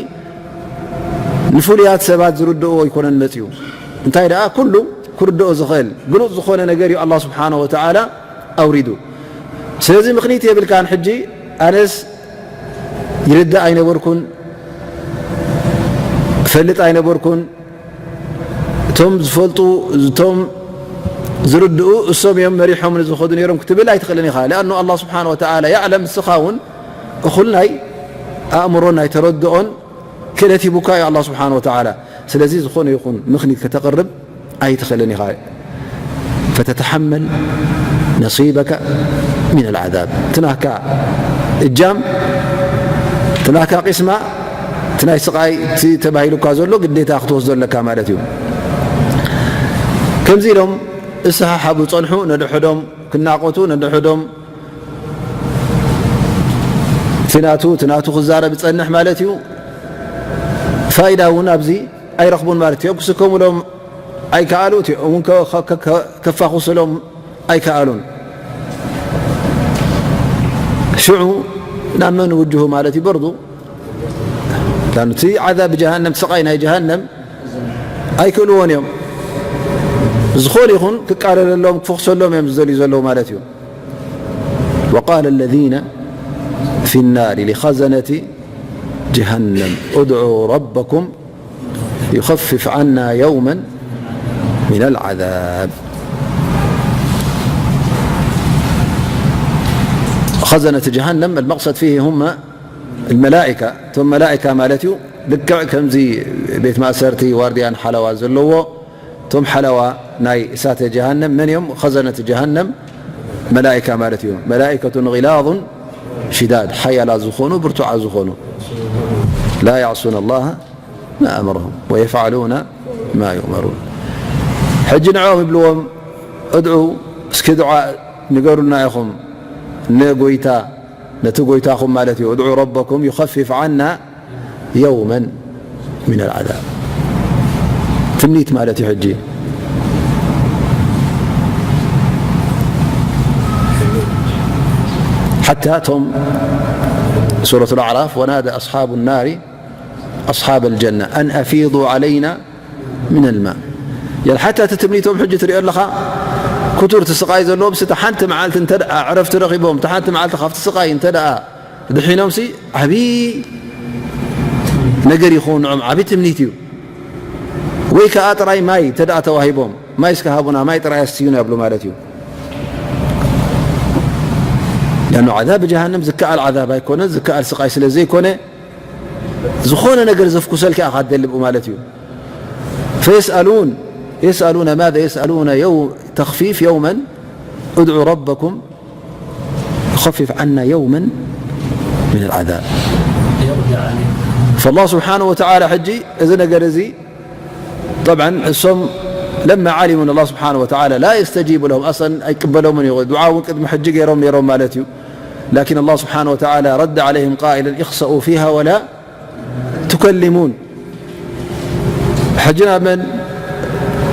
ንፍሉያት ሰባት ዝርድእዎ ኣይኮነን መጽዩ። እንታይ ደኣ፣ ኩሉ ክርድኦ ዝኽእል ግሉጽ ዝኾነ ነገር እዩ ኣላህ ስብሓነ ወተዓላ ኣውሪዱ። ስለዚ ምኽኒት የብልካን። ሕጂ ኣነስ ይርዳእ ኣይነበርኩን፣ እፈልጥ ኣይነበርኩን፣ እቶም ዝፈልጡ፣ እቶም ዝርድኡ እሶም እዮም መሪሖም ዝኸዱ ነይሮም ክትብል ኣይትኽእልን ኢኻ። لأنه ኣላህ ስብሓነ ወተዓላ يعلم፣ ንስኻ እውን እኹል ናይ ኣእምሮን ናይ ተረድኦን ክእለት ሂቡካ እዩ ኣላህ ስብሓነ ወተዓላ። ስለዚ ዝኾነ ይኹን ምኽኒት ከተቕርብ ኣይትኽእልን ኢኻ። فتتحمل نصيبك من العذاب። እቲ ናትካ እጃም፣ እቲ ናትካ ቂስማ፣ እቲ ናይ ስቓይ፣ እቲ ተባሂሉካ ዘሎ ግዴታ ክትወስዶ ኣለካ ማለት እዩ። ከምዚ ኢሎም እሰሓሓቡ ጸንሑ፣ ነድሕዶም ክናቆቱ፣ ነድሕዶም እቲ ናቱ፣ እቲ ናቱ ክዛረብ ይጸንሕ ማለት እዩ። ፋይዳ እውን ኣብዚ ኣይረኽቡን ማለት እዮም። ክስከሙሎም ኣይከኣሉ፣ እቲኦም እውን ከ-፣ ከ-፣ ከ-፣ ከፋኹስሎም ኣይከኣሉን። ሽዑ ናብ መን ውጅሁ ማለት እዩ? በርዱ ዳን እቲ ዓዛብ ጀሃነም፣ ስቓይ ናይ ጀሃነም ኣይክእልዎን እዮም። ዝኾነ ይኹን ክቃለለሎም፣ ክፈኹሰሎም እዮም ዝደልዩ ዘለዉ ማለት እዩ። وقال الذين في النار لخزنة جهنم ادعوا ربكم يخفف عنا يوما من العذاب. خزنة جهنم المقصد فيه هم الملائكة، እቶም መላእካ ማለት እዩ። ልክዕ ከምዚ ቤት ማእሰርቲ ዋርድያን ሓለዋ ዘለዎ፣ እቶም ሓለዋ ናይ እሳተ ጀሃነም መን እዮም? ኸዘነት ጀሃነም መላእካ ማለት እዩ። መላእከቱን ጊላዙን ሽዳድ፣ ሓያላት ዝኾኑ፣ ብርቱዓት ዝኾኑ። ላ ያዕሱነ ላሃ ما أمرهم ويفعلون ما يؤمرون. ሕጂ ንዕኦም ይብልዎም፣ ادعوا، እስኪ ዱዓ ንገሩልና ኢኹም ንጎይታ፣ ነቲ ጎይታኹም ማለት እዩ። ادعوا ربكم يخفف عنا يوما من العذاب. ትምኒት ማለት እዩ። ሕጂ ሓታ እቶም ሱረቱ ኣዕራፍ، ونادى أصحاب النار أصحاب الجنة أن أفيضوا علينا من الماء. ያን ሓታ እቲ ትምኒቶም ሕጂ ትሪኦ ኣለኻ፣ ክቱር እቲ ስቓይ ዘለዎም፣ ስቲ ሓንቲ መዓልቲ እንተ ደኣ ዕረፍቲ ረኺቦም፣ እቲ ሓንቲ መዓልቲ ካብቲ ስቓይ እንተ ደኣ ድሒኖምሲ፣ ዓብዪ ነገር ይኸውን ንዕኦም፣ ዓብዪ ትምኒት እዩ። ወይ ከኣ ጥራይ ማይ እንተ ደኣ ተዋሂቦም፣ ማይ እስከ ሃቡና፣ ማይ ጥራይ ኣስትዩና ይብሉ ማለት እዩ። ሊኣኑ ዓዛብ ጀሃነም ዝከኣል ዓዛብ ኣይኮነን፣ ዝከኣል ስቓይ ስለ ዘይኮነ፣ ዝኾነ ነገር ዘፍኩሰልካ ኢኻ ትደሊ ብኡ ማለት እዩ። فيسألون، يسألون ماذا؟ يسألون يو-، تخفيف يوما، ادعوا ربكم يخفف عنا يوما من العذاب. فالله سبحانه وتعالى ሕጂ እዚ ነገር እዚ طبعا እሶም لما علموا أن الله سبحانه وتعالى لا يستجيب لهم، أصلا ኣይቅበሎምን እዩ። ዱዓ እውን ቅድሚ ሕጂ ገይሮም ነይሮም ማለት እዩ። لكن الله سبحانه وتعالى رد عليهم قائلا: اخسأوا فيها ولا تكلمون. ሕጂ ናብ መን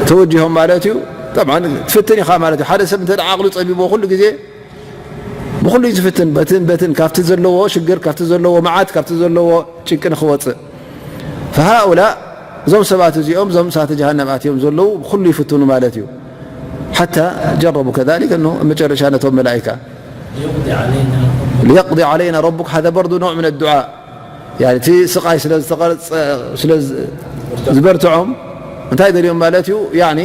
ተወጂሆም ማለት እዩ? طبعا ትፍትን ኢኻ ማለት እዩ። ሓደ ሰብ እንተ ደኣ ዓቕሉ ጸቢብዎ ኩሉ ግዜ ብኹሉ እዩ ዝፍትን፣ በትን በትን ካብቲ ዘለዎ ሽግር፣ ካብቲ ዘለዎ መዓት፣ ካብቲ ዘለዎ ጭንቂ ንኽወጽእ። فهؤلاء እዞም ሰባት እዚኦም እዞም እሳተ ጀሃነም ኣትዮም ዘለዉ ብኹሉ ይፍትኑ ማለት እዩ። حتى جربوا كذلك أنه መጨረሻ ነቶም መላኢካ ليقضي علينا ربك، هذا برضو نوع من الدعاء. ያኒ እቲ ስቓይ ስለ ዝተቐርጸ-፣ ስለ ዝ-፣ ዝበርትዖም እንታይ ደልዮም ማለት እዩ? ያኒ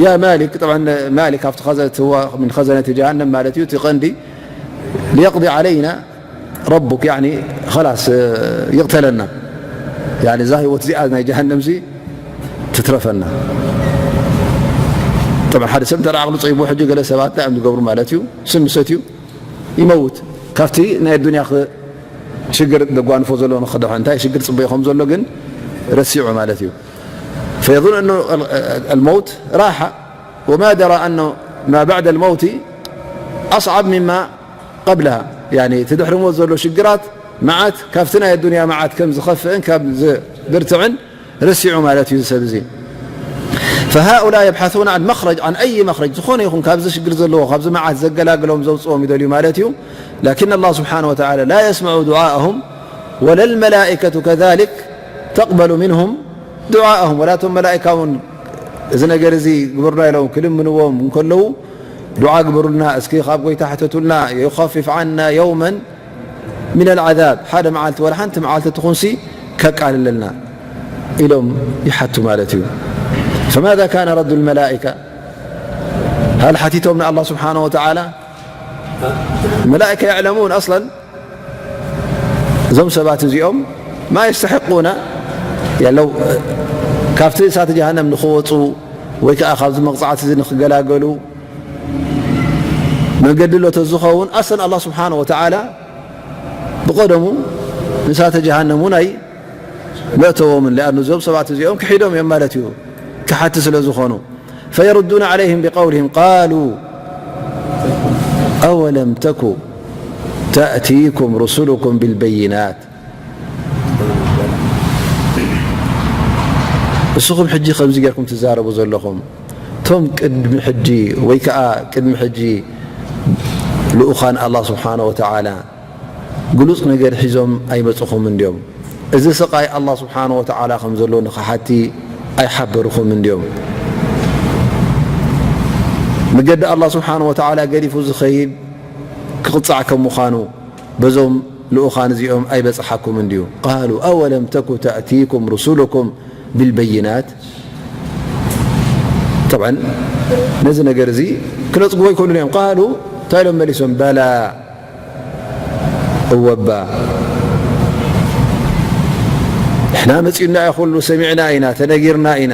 ያ ማሊክ፣ طبعا ማሊክ ካብቲ ኸዘ-፣ እቲ ዋ-፣ من خزنة جهنم ማለት እዩ፣ እቲ ቀንዲ ليقضي علينا ربك، ያኒ خلاص ይቕተለና። ያኒ እዛ ህይወት እዚኣ ናይ ጀሃነም ሲ ትትረፈና። طبعا ሓደ ሰብ እንተ ደኣ ዓቕሉ ጸይቡ ሕጂ ገለ ሰባት እንታይ እዮም ዝገብሩ ማለት እዩ? ስም ሰትዩ ይመውት። ካብቲ ናይ ኣዱንያ ኽ-፣ ሽግር ዘጓንፎ ዘሎ ንኽድሖ፣ እንታይ ሽግር ጽበዮ ከም ዘሎ ግን ረሲዑ ማለት እዩ። فيظن أنه ال-، الموت راحة، وما درى أنه ما بعد الموت أصعب مما قبلها. ያኒ እቲ ድሕሪ ሞት ዘሎ ሽግራት መዓት ካብቲ ናይ ኣዱንያ መዓት ከም ዝኸፍእን ከም ዝብርትዕን ረሲዑ ማለት እዩ እዚ ሰብ እዚ። فهؤلاء يبحثون عن مخرج، عن أي مخرج، ዝኾነ ይኹን ካብዚ ሽግር ዘለዎ፣ ካብዚ መዓት ዘገላግሎም ዘውጽኦም ይደልዩ ማለት እዩ። لكن الله سبحانه وتعالى لا يسمع دعاءهم ولا الملائكة كذلك تقبل منهم دعاءهم. ولا እቶም መላኢካ እውን እዚ ነገር እዚ ግበሩና ኢሎም ክልምንዎም እንከለዉ ዱዓ ግበሩልና፣ እስኪ ካብ ጎይታ ሕተቱልና፣ يخفف عنا يوما من العذاب، ሓደ መዓልቲ ወላ ሓንቲ መዓልቲ ትኹንሲ ከቃልለልና ኢሎም ይሓቱ ማለት እዩ። فماذا كان رد الملائكة؟ هل ሓቲቶም ንኣላህ ስብሓነ ወተዓላ؟ መላእከ يعلمون أصلا እዞም ሰባት እዚኦም ما يستحقون ያለው ካብቲ እሳተ ጀሃነም ንኽወፁ ወይ ከዓ ካብዚ መቕፃዕቲ እዚ ንኽገላገሉ መንገዲ ኣሎ ተዝኸውን ኣሰን ኣላህ ስብሓነ ወተዓላ ብቐደሙ ንእሳተ ጀሃነም እውን ኣይመእተዎምን። ሊኣኑ እዞም ሰባት እዚኦም ክሒዶም እዮም ማለት እዩ፣ ክሓቲ ስለ ዝኾኑ። فيردون عليهم بقولهم قالوا أولم تك تأتيكم رسلكم بالبينات እስኹም ሕጂ ከምዚ ጌርኩም ትዛረቡ ዘለኹም፣ እቶም ቅድሚ ሕጂ ወይ ከዓ ቅድሚ ሕጂ ልኡኻን ኣላህ ስብሓነ ወተዓላ ግሉጽ ነገር ሒዞም ኣይመጽኹምን ድዮም? እዚ ስቓይ ኣላህ ስብሓነ ወተዓላ ከም ዘሎ ንኽሓቲ ኣይሓበርኹምን ድዮም? መገዲ ኣላህ ስብሓነ ወተዓላ ገዲፉ ዝኸይድ ክቕጻዕ ከም ምዃኑ በዞም ልኡኻን እዚኦም ኣይበጽሓኩምን ድዩ? قالوا أولم تك تأتيكم رسلكم بالبينات؟ طبعا ነዚ ነገር እዚ ክነጽግዎ ኣይክእሉን እዮም። قالوا እንታይ ኢሎም መሊሶም? بلى እወ እባ ንሕና መጺኡና እዩ ኩሉ፣ ሰሚዕና ኢና፣ ተነጊርና ኢና።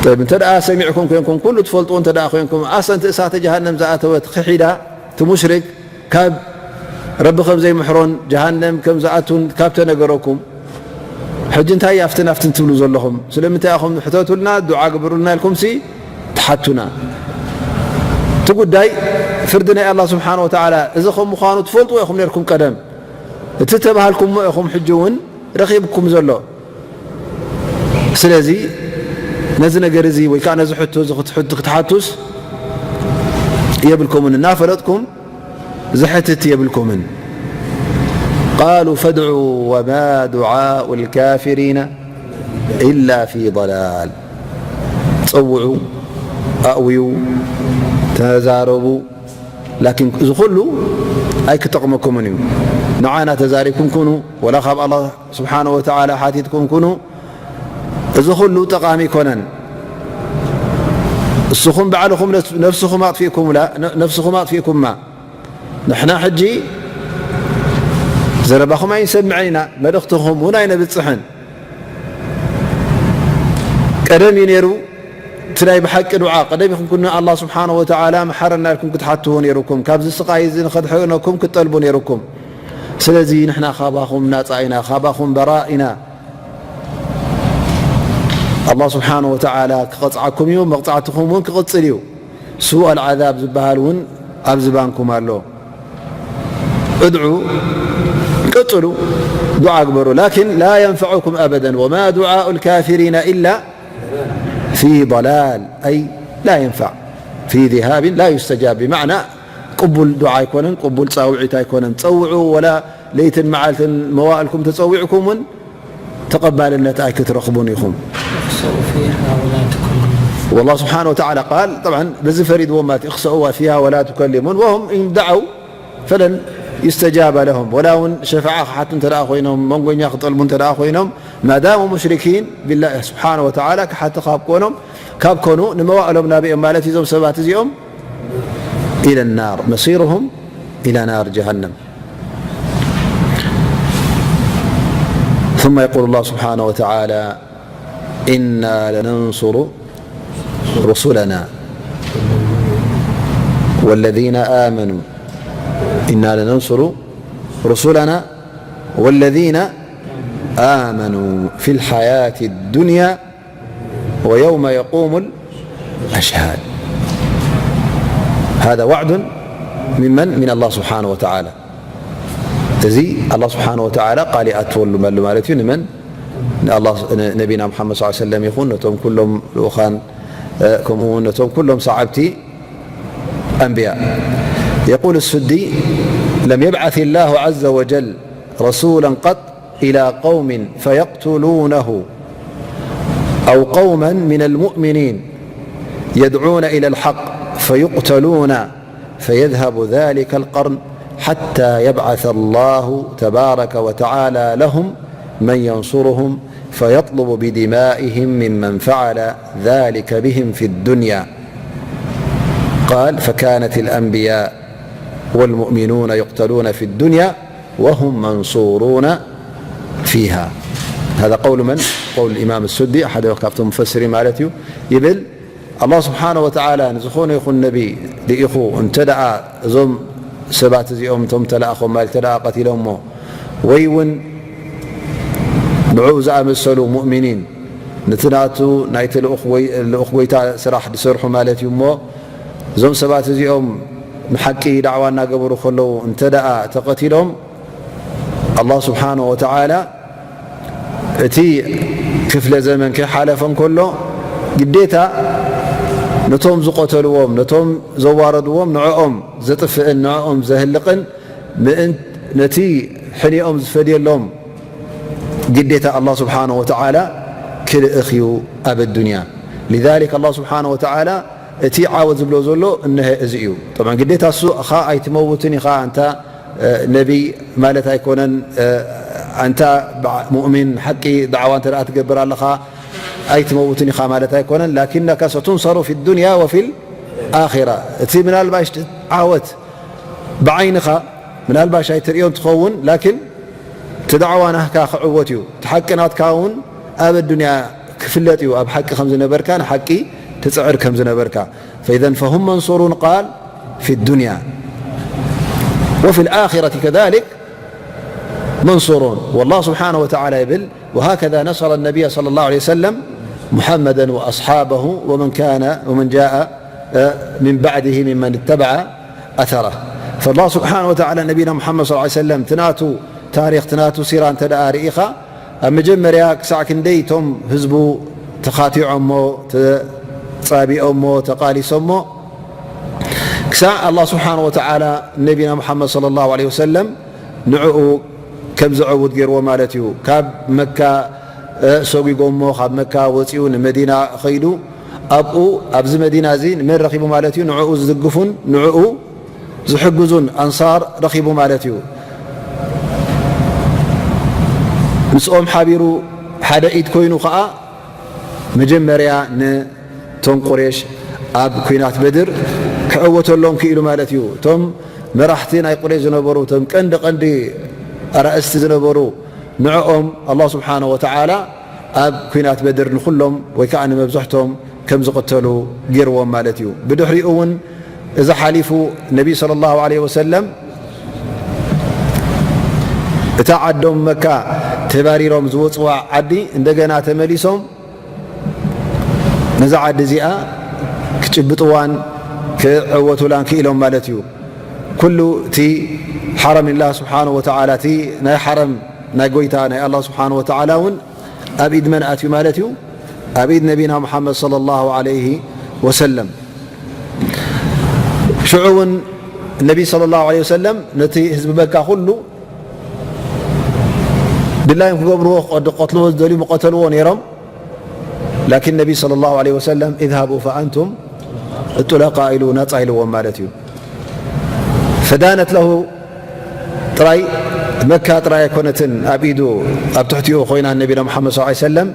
ጠይብ፣ እንተ ደኣ ሰሚዕኩም ኮይንኩም፣ ኩሉ ትፈልጥዎ እንተ ደኣ ኮይንኩም፣ ኣሰንቲ እሳተ ጀሃነም ዝኣተወት ክሒዳ፣ እቲ ሙሽሪክ ካብ ረቢ ከም ዘይምሕሮን ጀሃነም ከም ዝኣቱን ካብ ተነገረኩም፣ ሕጂ እንታይ ኣብትን ኣብትን ትብሉ ዘለኹም? ስለምንታይ ኢኹም ሕተቱልና፣ ዱዓ ግበሩልና ኢልኩምሲ ትሓቱና? እቲ ጉዳይ ፍርዲ ናይ ኣላህ ስብሓነ ወተዓላ እዚ ከም ምዃኑ ትፈልጥዎ ኢኹም ነርኩም ቀደም። እቲ ተባሃልኩሞ ኢኹም ሕጂ እውን ረኺብኩም ዘሎ። ስለዚ ነዚ ነገር እዚ ወይ ከዓ ነዚ ሕቶ እዚ ክትሓቱስ የብልኩምን፣ እናፈለጥኩም ዝሕትት የብልኩምን። ቃሉ ፈድዑ ወማ ዱዓኡ ልካፊሪና ኢላ ፊ ضላል። ጸውዑ፣ ኣእውዩ፣ ተዛረቡ። ላኪን እዚ ኩሉ ኣይክጠቕመኩምን እዩ። ንዓና ተዛሪብኩም ኩኑ፣ ወላ ካብ ኣላህ ስብሓነ ወተዓላ ሓቲትኩም ኩኑ፣ እዚ ኩሉ ጠቓሚ ኣይኮነን። እስኹም ባዕልኹም ነፍስኹም ኣጥፊእኩምላ፣ ነፍስኹም ኣጥፊእኩማ። ንሕና ሕጂ ዘረባኹም ኣይንሰምዕን ኢና፣ መልእኽትኹም እውን ኣይነብጽሕን። ቀደም እዩ ነይሩ፣ እቲ ናይ ብሓቂ ዱዓ ቀደም ኢኹም ኩን ኣላህ ስብሓነ ወተዓላ መሓረና ኢልኩም ክትሓትዎ ነይሩኩም። ካብዚ ስቓይ እዚ ንኸድሕነኩም ክትጠልቡ ነይሩኩም። ስለዚ ንሕና ካባኹም ናጻ ኢና፣ ካባኹም በራእ ኢና። ኣላህ ስብሓነ ወተዓላ ክቐጽዓኩም እዩ፣ መቕጻዕትኹም እውን ክቕጽል እዩ። ሱእ ኣልዓዛብ ዝበሃል እውን ኣብ ዝባንኩም ኣሎ። እድዑ፣ ቀጽሉ፣ ዱዓ ግበሩ። ላኪን ላ የንፈዑኩም ኣበደን ወማ ዱዓኡ ልካፊሪና ኢላ ፊ ضላል። ኣይ ላ የንፋዕ ፊ ዚሃብን ላ ዩስተጃብ። ብማዕና ቅቡል ዱዓ ኣይኮነን፣ ቅቡል ጻውዒት ኣይኮነን። ጸውዑ ወላ ለይትን መዓልትን መዋእልኩም ተጸዊዕኩም እውን ተቐባልነት ኣይክትረኽቡን ኢኹም። والله سبحانه وتعالى قال، طبعا በዚ ፈሪድዎም ማለት እዩ፣ اخسأوا فيها ولا تكلمون وهم إن دعوا فلن يستجاب لهم። ወላ እውን ሸፋዓ ክሓቱ እንተ ደኣ ኮይኖም፣ መንጎኛ ክጠልቡ እንተ ደኣ ኮይኖም፣ ማዳሙ ሙሽሪኪን ቢላህ ስብሓነ ወተዓላ ክሓቲ ካብ ኮኖም፣ ካብ ኮኑ ንመዋእሎም ናብኦም ማለት እዩ፣ እዞም ሰባት እዚኦም إلى النار مصيرهم إلى نار جهنم. ثم يقول الله سبحانه وتعالى: إنا لننصر رسلنا والذين آمنوا. إنا لننصر رسلنا والذين آمنوا في الحياة الدنيا ويوم يقوم الأشهاد. هذا وعد من من؟ من الله سبحانه وتعالى. እዚ ኣላህ ስብሓነ ወተዓላ ቃል ይኣትወሉ መሉ ማለት እዩ። ንመን? ንኣላህ፣ ን-፣ ነቢና ሙሓመድ ሰለላሁ ዐለይሂ ወሰለም ይኹን ነቶም ኩሎም ልኡኻን፣ እ፣ ከምኡ እውን ነቶም ኩሎም ሰዓብቲ ኣንብያ። يقول السدي: لم يبعث الله عز وجل رسولا قط إلى قوم فيقتلونه أو قوما من المؤمنين يدعون إلى الحق فيقتلون فيذهب ذلك القرن حتى يبعث الله تبارك وتعالى لهم من ينصرهم فيطلب بدمائهم ممن فعل ذلك بهم في الدنيا. قال: فكانت الأنبياء والمؤمنون يقتلون في الدنيا وهم منصورون فيها. هذا قول من؟ قول الإمام السدي، ሓደ ካብቶም ሙፈሲሪን ማለት እዩ። ይብል ኣላህ ስብሓነ ወተዓላ ንዝኾነ ይኹን ነቢ ልኢኹ እንተ ደኣ እዞም ሰባት እዚኦም እቶም ተለኣኾም ማለት እንተ ደኣ ቀቲሎሞ ወይ እውን ንዕኡ ዝኣመሰሉ ሙእሚኒን ነቲ ናቱ ናይቲ ልኡኽ ወይ-፣ ልኡኽ ጎይታ ስራሕ ዝሰርሑ ማለት እዩ እሞ እዞም ሰባት እዚኦም ንሓቂ ዳዕዋ እናገበሩ ከለዉ እንተ ደኣ ተቐቲሎም ኣላህ ስብሓነ ወተዓላ እቲ ክፍለ ዘመን ከይሓለፈ እንከሎ ግዴታ ነቶም ዝቐተልዎም፣ ነቶም ዘዋረድዎም ንዕኦም ዘጥፍእን ንዕኦም ዘህልቕን ምእን-፣ ነቲ ሕኒኦም ዝፈድየሎም ግዴታ ኣላህ ስብሓነ ወተዓላ ክልእኽ እዩ ኣብ ኣዱንያ። ሊዛሊክ ኣላህ ስብሓነ ወተዓላ እቲ ዓወት ዝብሎ ዘሎ እነሀ እዚ እዩ። ጠብዓን ግዴታ እሱ ኻ ኣይትመውትን ኢኻ ኣንታ ነቢይ ማለት ኣይኮነን። ኣንታ ሙእሚን ሓቂ ዳዕዋ እንተ ደኣ ትገብር ኣለኻ ኣይትመውትን ኢኻ ማለት ኣይኮነን። ላኪነካ ሰቱንሰሩ ፊ ዱንያ ወፊ ልኣኺራ። እቲ ምናልባሽ ዓወት ብዓይንኻ ምናልባሽ ኣይትርእዮን ትኸውን፣ ላኪን እቲ ዳዕዋ ናህካ ክዕወት እዩ። እቲ ሓቂ ናትካ እውን ኣብ ኣዱንያ ክፍለጥ እዩ። ኣብ ሓቂ ከም ዝነበርካ፣ ንሓቂ ትጽዕር ከም ዝነበርካ። فإذا فهم منصورون قال في الدنيا وفي الآخرة كذلك منصورون. والله سبحانه وتعالى يبل: وهكذا نصر النبي صلى الله عليه وسلم محمدا وأصحابه ومن كان، ومن جاء، آه، من بعده ممن اتبع أثره. فالله سبحانه وتعالى نبينا محمد صلى الله عليه وسلم تناتو تاريخ، تناتو سيرة انت دقارئها. ኣብ መጀመርያ ክሳዕ ክንደይ እቶም ህዝቡ ተኻቲዖሞ፣ ተጻቢኦሞ፣ ተቓሊሶሞ፣ ክሳዕ ኣላህ ስብሓነ ወተዓላ ነቢና ሙሓመድ ሰለላሁ ዐለይሂ ወሰለም ንዕኡ ከም ዘዐውት ገይርዎ ማለት እዩ። ካብ መካ፣ እ፣ ሰጒጎሞ፣ ካብ መካ ወፂኡ ንመዲና ኸይዱ፣ ኣብኡ፣ ኣብዚ መዲና እዚ ንመን ረኺቡ ማለት እዩ? ንዕኡ ዝድግፉን ንዕኡ ዝሕግዙን ኣንሳር ረኺቡ ማለት እዩ። ምስኦም ሓቢሩ ሓደ ኢድ ኮይኑ ኸዓ መጀመርያ ነቶም ቁሬሽ ኣብ ኲናት በድር ክዕወተሎም ክኢሉ ማለት እዩ። እቶም መራሕቲ ናይ ቁሬሽ ዝነበሩ፣ እቶም ቀንዲ ቀንዲ ኣርእስቲ ዝነበሩ፣ ንዕኦም ኣላህ ስብሓነ ወተዓላ ኣብ ኲናት በድር ንኹሎም ወይ ከዓ ንመብዝሕቶም ከም ዝቕተሉ ገይርዎም ማለት እዩ። ብድሕሪኡ እውን እዚ ሓሊፉ ነቢ ሰለላሁ ዐለይሂ ወሰለም እታ ዓዶም መካ ተባሪሮም ዝወፅዋ ዓዲ እንደገና ተመሊሶም ነዛ ዓዲ እዚኣ ክጭብጥዋን ክዕወቱላን ክኢሎም ማለት እዩ። ኩሉ እቲ ሓረም ኢላ ስብሓነ ወተዓላ፣ እቲ ናይ ሓረም ናይ ጎይታ ናይ ኣላህ ስብሓነ ወተዓላ እውን ኣብ ኢድ መን ኣትዩ ማለት እዩ? ኣብ ኢድ ነቢና ሙሓመድ ሰለላሁ ዐለይሂ ወሰለም። ሽዑ እውን ነቢ ሰለላሁ ዐለይሂ ወሰለም ነቲ ህዝቢ መካ ኩሉ ድላዮም ክገብርዎ፣ ክቐድ-፣ ክቐትልዎ ዝደልዩ ምቐተልዎ ነይሮም። ላኪን ነቢ ሰለላሁ ዐለይሂ ወሰለም፣ "ኢዝሃቡ ፈኣንቱም ጡለቃ" ኢሉ ናፃ ኢልዎም ማለት እዩ። ፈዳነት ለሁ ጥራይ፣ መካ ጥራይ ኣይኮነትን ኣብ ኢዱ፣ ኣብ ትሕቲኡ ኮይና ነቢና ሙሓመድ ሰለላሁ ዐለይሂ ወሰለም፣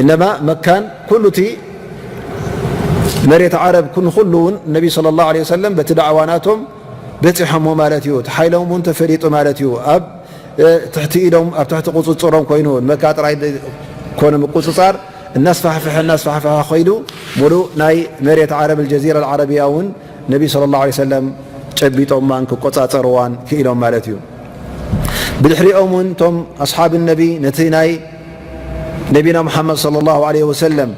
እነማ መካን ኩሉ እቲ መሬት ዓረብ ኩን ኩሉ እውን ነቢ ሰለላሁ ዐለይሂ ወሰለም በቲ ዳዕዋ ናቶም በፂሖሞ ማለት እዩ። እቲ ሓይሎም እውን ተፈሊጡ ማለት እዩ። ኣብ፣ እ፣ ትሕቲ ኢዶም፣ ኣብ ትሕቲ ቁፅፅሮም ኮይኑ፣ መካ ጥራይ ኮነ ምቁፅፃር እናስፋሕፍሐ፣ እናስፋሕፍሐ ከይዱ፣ ሙሉእ ናይ መሬት ዓረብ፣ ኣልጀዚራ ኣልዓረብያ እውን ነቢ ሰለላሁ ዐለይሂ ወሰለም ጨቢጦማን ክቆፃፀርዋን ክኢሎም ማለት እዩ። ብድሕሪኦም እውን እቶም ኣስሓብ ነቢ ነቲ ናይ ነቢና ሙሓመድ ሰለላሁ ዐለይሂ ወሰለም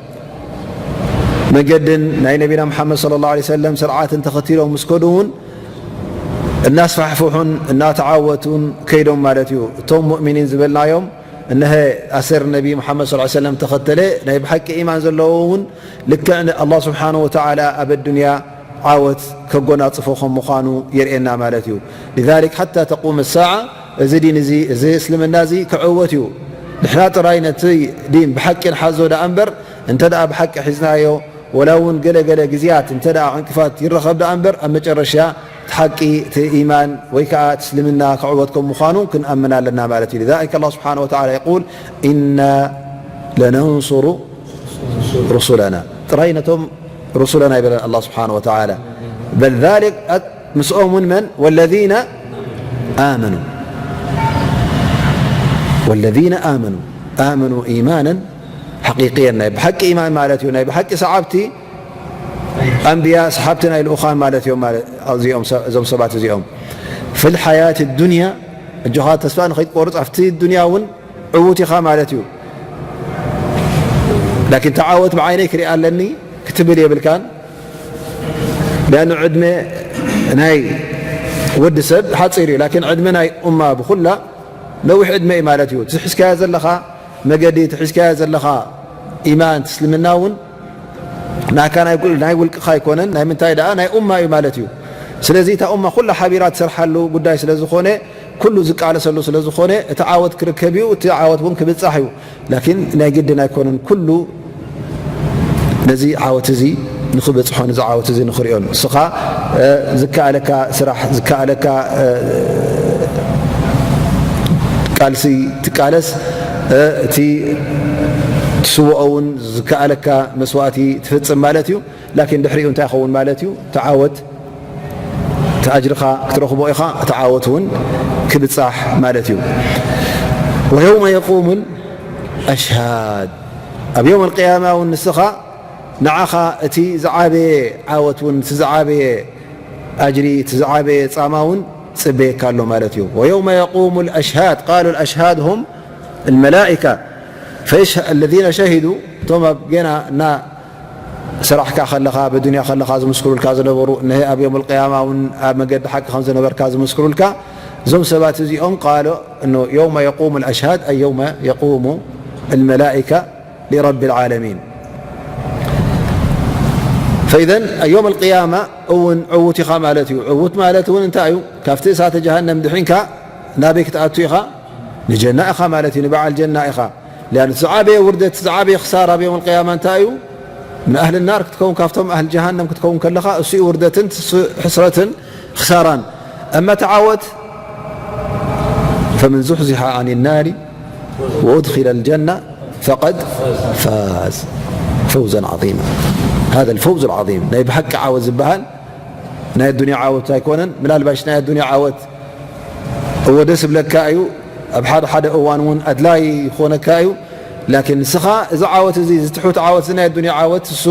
መንገድን ናይ ነቢና ሙሓመድ ሰለላሁ ዐለይሂ ወሰለም ስርዓትን ተኸቲሎም ምስ ከዱ እውን እናስፋሕፍሑን እናተዓወቱን ከይዶም ማለት እዩ። እቶም ሙእሚኒን ዝበልናዮም፣ እነሀ ኣሰር ነቢ ሙሓመድ ሰለላሁ ዐለይሂ ወሰለም ተኸተለ፣ ናይ ብሓቂ ኢማን ዘለዎ እውን ልክዕ ንኣላህ ስብሓነሁ ወተዓላ ኣብ ኣዱንያ ዓወት ከጎናጽፎ ከም ምዃኑ የርእየና ማለት እዩ። ሊዛሊክ ሓታ ተቁም ሳዓ፣ እዚ ዲን እዚ፣ እዚ እስልምና እዚ ክዕወት እዩ። ንሕና ጥራይ ነቲ ዲን ብሓቂ ንሓዞ ደኣ እምበር፣ እንተ ደኣ ብሓቂ ሒዝናዮ፣ ወላ እውን ገለ ገለ ግዜያት እንተ ደኣ ዕንቅፋት ይረኸብ ደኣ እምበር፣ ኣብ መጨረሻ እቲ ሓቂ፣ እቲ ኢማን ወይ ከኣ እቲ እስልምና ክዕወት ከም ምዃኑ ክንኣምን ኣለና ማለት እዩ። ሊዛሊክ ኣላህ ስብሓነሁ ወተዓላ የቁል፣ ኢና ለነንሱሩ ሩሱለና። ጥራይ ነቶም ሩሱለና ይበለን ኣላህ ስብሓነሁ ወተዓላ። በል ዛሊክ፣ ምስኦም እውን መን? ወለዚነ ኣመኑ። ወለዚነ ኣመኑ። ኣመኑ ኢማነን ሓቂቅየን፣ ናይ ብሓቂ ኢማን ማለት እዩ። ናይ ብሓቂ ሰዓብቲ ኣንብያ፣ ሰሓብቲ ናይ ልኡኻን ማለት እዮም። ማለት እዚኦም ሰ-፣ እዞም ሰባት እዚኦም ፊል ሓያት ዱንያ፣ እጆኻ ተስፋ ንኸይትቆርፅ፣ ኣብቲ ዱንያ እውን ዕዉት ኢኻ ማለት እዩ። ላኪን ተዓወት ብዓይነይ ክሪኣ ኣለኒ ክትብል የብልካን። ሊኣኑ ዕድመ ናይ ወዲ ሰብ ሓፂር እዩ፣ ላኪን ዕድመ ናይ ኡማ ብኩላ ነዊሕ ዕድመ እዩ ማለት እዩ። እቲ ሒዝካዮ ዘለኻ መገዲ፣ እቲ ሒዝካዮ ዘለኻ ኢማን፣ እቲ እስልምና እውን ናካ ናይ ጉል-፣ ናይ ውልቅኻ ኣይኮነን። ናይ ምንታይ ደኣ? ናይ ኡማ እዩ ማለት እዩ። ስለዚ እታ ኡማ ኩላ ሓቢራ ትሰርሓሉ ጉዳይ ስለ ዝኾነ፣ ኩሉ ዝቃለሰሉ ስለ ዝኾነ፣ እቲ ዓወት ክርከብ እዩ፣ እቲ ዓወት እውን ክብጻሕ እዩ። ላኪን ናይ ግድን ኣይኮነን ኩሉ ነዚ ዓወት እዚ ንኽበጽሖ፣ ነዚ ዓወት እዚ ንኽሪኦን። ንስኻ፣ እ፣ ዝከኣለካ ስራሕ፣ ዝከኣለካ፣ እ፣ ቃልሲ ትቃለስ፣ እ፣ እቲ ትስውኦ እውን ዝከኣለካ መስዋእቲ ትፍጽም ማለት እዩ። ላኪን ድሕሪኡ እንታይ ይኸውን ማለት እዩ? እቲ ዓወት፣ እቲ ኣጅርኻ ክትረኽቦ ኢኻ፣ እቲ ዓወት እውን ክብጻሕ ማለት እዩ። ወየውመ የቁሙል ኣሽሃድ፣ ኣብ የውም ኣልቅያማ እውን ንስኻ፣ ንዓኻ እቲ ዝዓበየ ዓወት እውን፣ እቲ ዝዓበየ ኣጅሪ፣ እቲ ዝዓበየ ጻማ እውን ጽበየካ ኣሎ ማለት እዩ። ويوم يقوم الأشهاد، قالوا الأشهاد هم الملائكة، فيشهد الذين شهدوا، እቶም ኣብ ገና እና ስራሕካ ከለኻ፣ ኣብ ኣዱንያ ከለኻ ዝምስክሩልካ ዝነበሩ፣ እነሀ ኣብ የውም ኣልቅያማ እውን ኣብ መገዲ ሓቂ ከም ዝነበርካ ዝምስክሩልካ፣ እዞም ሰባት እዚኦም ቃሉ፣ እኖ፣ يوم يقوم الأشهاد، أي يوم يقوم الملائكة لرب العالمين. فإذا يوم القيامة እውን ዕዉት ኢኻ ማለት እዩ። ዕዉት ማለት እውን እንታይ እዩ? ካብቲ እሳተ ጀሃነም ድሒንካ ናበይ ክትኣቱ ኢኻ? ንጀና ኢኻ ማለት እዩ፣ ንበዓል ጀና ኢኻ። ሊኣን ዝዓበየ ውርደት፣ ዝዓበየ ክሳራ ኣብ የውም ኣልቅያማ እንታይ እዩ? ምን ኣህል ናር ክትከውን፣ ካብቶም ኣህል ጀሃነም ክትከውን ከለኻ፣ እሱ እዩ ውርደትን፣ እሱ ሕስረትን ክሳራን። እመ ተዓወት፣ ፈመን ዙሕዚሐ ዓን ናሪ ወኡድኺለ ልጀና ፈቀድ ፋዝ ፈውዘን ዓዚማ። ሃዛ ልፈውዝ ልዓዚም፣ ናይ ብሓቂ ዓወት ዝበሃል ናይ ኣዱንያ ዓወት ኣይኮነን። ምናልባሽ ናይ ኣዱንያ ዓወት እወ ደስ ይብለካ እዩ፣ ኣብ ሓደ ሓደ እዋን እውን ኣድላይ ይኾነካ እዩ። ላኪን ንስኻ እዚ ዓወት እዚ፣ እዚ ትሑት ዓወት እዚ፣ ናይ ኣዱንያ ዓወት እሱ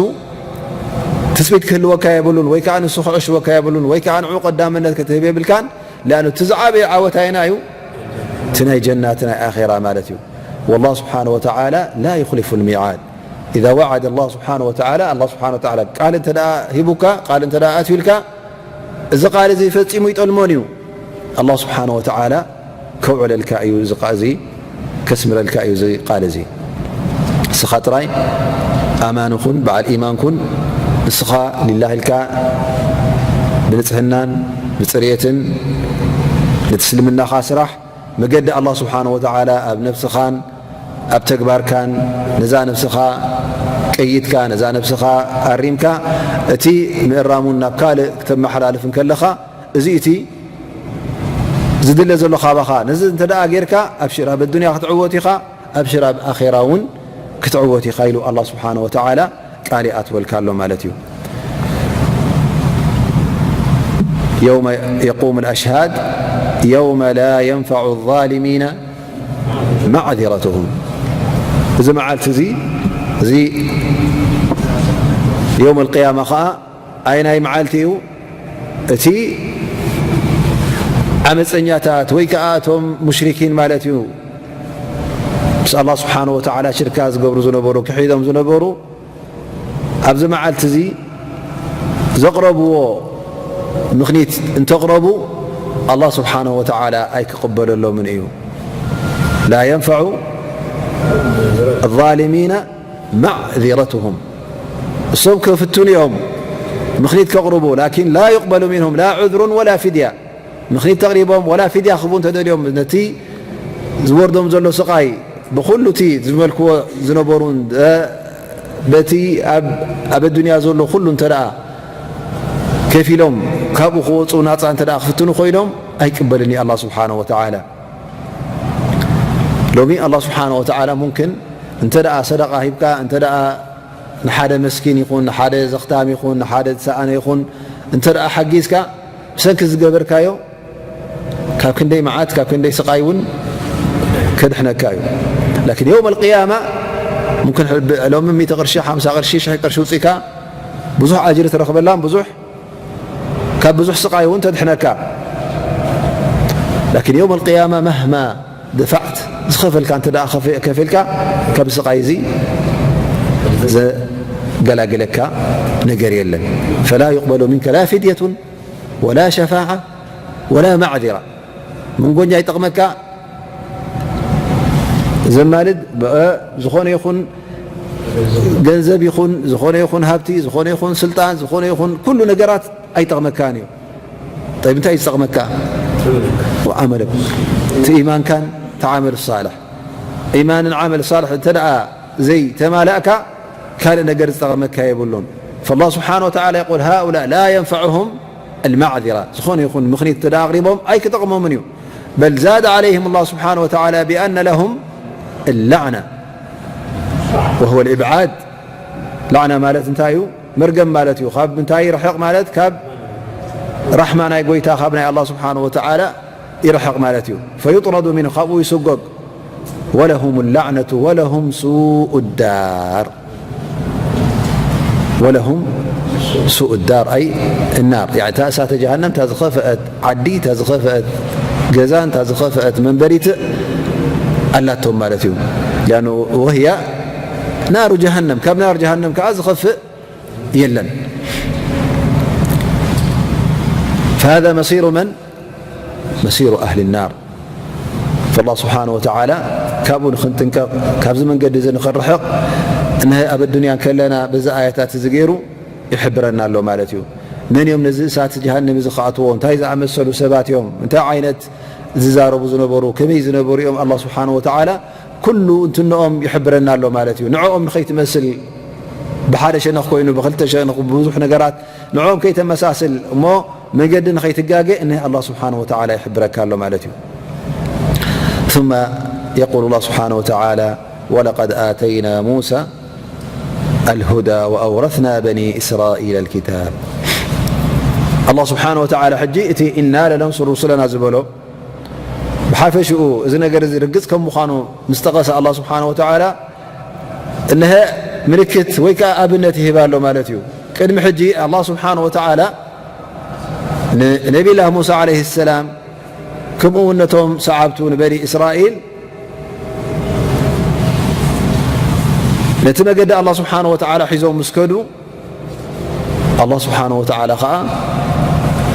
ትጽቢት ክህልወካ የብሉን፣ ወይ ከዓ ንሱ ክዕሽወካ የብሉን፣ ወይ ከዓ ንዑ ቀዳምነት ክትህብ የብልካን። ሊኣኑ እቲ ዝዓበየ ዓወት ኣየና እዩ? እቲ ናይ ጀና፣ እቲ ናይ ኣኼራ ማለት እዩ። والله سبحانه وتعالى لا يخلف الميعاد. إذا وعد الله سبحانه وتعالى، ኣላህ ስብሓነ ወተዓላ ቃል እንተ ደኣ ሂቡካ፣ ቃል እንተ ደኣ ኣትዩልካ፣ እዚ ቃል እዚ ፈጺሙ ይጠልሞን እዩ። ኣላህ ስብሓነ ወተዓላ ከውዕለልካ እዩ፣ እዚ ቃል እዚ ከስምረልካ እዩ፣ እዚ ቃል እዚ። ንስኻ ጥራይ ኣማኒ ኩን፣ በዓል ኢማን ኩን። ንስኻ ሊላህ ኢልካ ብንጽህናን ብጽርየትን ነቲ እስልምናኻ ስራሕ። መገዲ ኣላህ ስብሓነ ወተዓላ ኣብ ነብስኻን ኣብ ተግባርካን፣ ነዛ ነብስኻ ቀይድካ፣ ነዛ ነብስኻ ኣሪምካ፣ እቲ ምእራሙን ናብ ካልእ ክተመሓላልፍ እንከለኻ፣ እዚ እቲ ዝድለ ዘሎ ካባኻ። ነዚ እንተ ደኣ ጌርካ፣ ኣብሽር፣ ኣብ ኣዱንያ ክትዕወት ኢኻ፣ ኣብሽር፣ ኣብ ኣኼራ እውን ክትዕወት ኢኻ ኢሉ ኣላህ ስብሓነ ወተዓላ ቃል ይኣትወልካ ኣሎ ማለት እዩ። يوم يقوم الأشهاد يوم لا ينفع الظالمين معذرتهم. እዚ መዓልቲ እዚ፣ እዚ የውም ኣልቅያማ ኸዓ ኣየናይ መዓልቲ እዩ? እቲ ዓመፀኛታት ወይ ከዓ እቶም ሙሽሪኪን ማለት እዩ፣ ምስ ኣላህ ስብሓነ ወተዓላ ሽርካ ዝገብሩ ዝነበሩ፣ ክሒዶም ዝነበሩ፣ ኣብዚ መዓልቲ እዚ ዘቕረብዎ ምኽኒት እንተቕረቡ፣ ኣላህ ስብሓነሁ ወተዓላ ኣይክቕበለሎምን እዩ። ላ የንፈዑ ዛሊሚነ ማዕዚረትሁም። እሶም ክፍትኑ እዮም ምኽኒት ከቕርቡ፣ ላኪን ላ ዩቕበሉ ሚንሁም ላ ዑዝሩን ወላ ፊድያ። ምኽኒት ተቕሪቦም ወላ ፊድያ ክህቡ እንተደልዮም፣ ነቲ ዝወርዶም ዘሎ ስቓይ ብኹሉ እቲ ዝመልክዎ ዝነበሩን፣ እ፣ በቲ ኣብ፣ ኣብ ኣዱንያ ዘሎ ኩሉ እንተ ደኣ ከፊሎም ካብኡ ክወፁ ናፃ እንተ ደኣ ክፍትኑ ኮይኖም ኣይቅበልን እዩ ኣላህ ስብሓነሁ ወተዓላ። ሎሚ ኣላህ ስብሓነሁ ወተዓላ ሙምክን እንተ ደኣ ሰደቃ ሂብካ፣ እንተ ደኣ ንሓደ መስኪን ይኹን፣ ንሓደ ዘኽታም ይኹን፣ ንሓደ ዝሰኣነ ይኹን፣ እንተ ደኣ ሓጊዝካ፣ ብሰንኪ ዝገበርካዮ ካብ ክንደይ መዓት፣ ካብ ክንደይ ስቓይ እውን ከድሕነካ እዩ። ላኪን የውም ኣልቅያማ ሙምክን ብ-፣ ሎሚ ሚእቲ ቅርሺ፣ ሓምሳ ቅርሺ፣ ሽሕ ቅርሺ ውፂእካ ብዙሕ ኣጅሪ ትረኽበላን ብዙሕ፣ ካብ ብዙሕ ስቓይ እውን ተድሕነካ። ላኪን የውም ኣልቅያማ መህማ ደፋዕት፣ ዝኸፈልካ እንተ ደኣ ከፍ-፣ ከፊልካ፣ ካብ ስቓይ እዚ ዘገላግለካ ነገር የለን። ፈላ ዩቕበሉ ሚንከ ላ ፊድየቱን ወላ ሸፋዓ ወላ ማዕዚራ። መንጎኛ ይጠቕመካ ዘማልድ፣ ብ-፣ ዝኾነ ይኹን ገንዘብ ይኹን፣ ዝኾነ ይኹን ሃብቲ፣ ዝኾነ ይኹን ስልጣን፣ ዝኾነ ይኹን ኩሉ ነገራት ኣይጠቕመካን እዩ። ጠይብ፣ እንታይ እዩ ዝጠቕመካ? ዓመለኩም። እቲ ኢማንካን እቲ ዓመል ሳልሕ። ኢማንን ዓመል ሳልሕ እንተ ደኣ ዘይተማላእካ፣ ካልእ ነገር ዝጠቕመካ የብሉን። ፈላህ ስብሓነ ወተዓላ የቁል፣ ሃኡላ ላ የንፈዑሁም ኣልማዕዚራ። ዝኾነ ይኹን ምኽኒት እንተ ደኣ ኣቕሪቦም፣ ኣይክጠቕሞምን እዩ። በል ዛደ ዓለይህም ኣላህ ስብሓነ ወተዓላ ቢኣነ ለሁም ኣላዕና ወሁወ ልኢብዓድ። ላዕና ማለት እንታይ እዩ? መርገም ማለት እዩ። ካብ ምንታይ ርሕቕ ማለት? ካብ ራሕማ ናይ ጎይታ፣ ካብ ናይ ኣላህ ስብሓነ ወተዓላ ይርሕቕ ማለት እዩ። ፈዩጥረዱ ሚንሁ፣ ካብኡ ይስጎግ። ወለሁም ላዕነቱ ወለሁም ሱኡ ዳር። ወለሁም ሱእ ዳር ኣይ ናር፣ ያኒ እታ እሳተ ጀሃነም፣ እታ ዝኸፍአት ዓዲ፣ እታ ዝኸፍአት ገዛን እታ ዝኸፍአት መንበሪት ኣላቶም ማለት እዩ። ሊኣኑ ወህያ ናሩ ጀሃነም፣ ካብ ናር ጀሃነም ከዓ ዝኸፍእ የለን። فهذا مصير من؟ مصير أهل النار. فالله سبحانه وتعالى ካብኡ ንኽንጥንቀቕ፣ ካብዚ መንገዲ እዚ ንኽንርሕቕ፣ እነሀ ኣብ ኣዱንያ እንከለና በዚ ኣያታት እዚ ገይሩ ይሕብረና ኣሎ ማለት እዩ። መን እዮም ነዚ እሳት ጀሃነም እዚ ክኣትዎ? እንታይ ዝኣመሰሉ ሰባት እዮም? እንታይ ዓይነት ዝዛረቡ ዝነበሩ? ከመይ ዝነበሩ እዮም? ኣላህ ስብሓነ ወተዓላ ኩሉ እንትንኦም ይሕብረና ኣሎ ማለት እዩ። ንዕኦም ንኸይትመስል፣ ብሓደ ሸነኽ ኮይኑ፣ ብኽልተ ሸነኽ፣ ብብዙሕ ነገራት ንዕኦም ከይተመሳስል እሞ መንገዲ ንኸይትጋገ፣ እነሀ ኣላህ ስብሓነ ወተዓላ ይሕብረካ ኣሎ ማለት እዩ። ثم يقول الله سبحانه وتعالى: ولقد آتينا موسى الهدى وأورثنا بني إسرائيل الكتاب. ኣላህ ስብሓነ ወተዓላ ሕጂ እቲ ኢና ለነንሱር ሩሱለና ዝበሎ፣ ብሓፈሽኡ እዚ ነገር እዚ ርግጽ ከም ምዃኑ ምስ ጠቐሰ፣ ኣላህ ስብሓነ ወተዓላ እነሀ ምልክት ወይ ከዓ ኣብነት ይህብ ኣሎ ማለት እዩ። ቅድሚ ሕጂ ኣላህ ስብሓነ ወተዓላ ንነቢላህ ሙሳ ዓለይሂ ሰላም ከምኡ እውን ነቶም ሰዓብቱ ንበኒ እስራኤል ነቲ መገዲ ኣላህ ስብሓነ ወተዓላ ሒዞም ምስ ከዱ፣ ኣላህ ስብሓነ ወተዓላ ኸዓ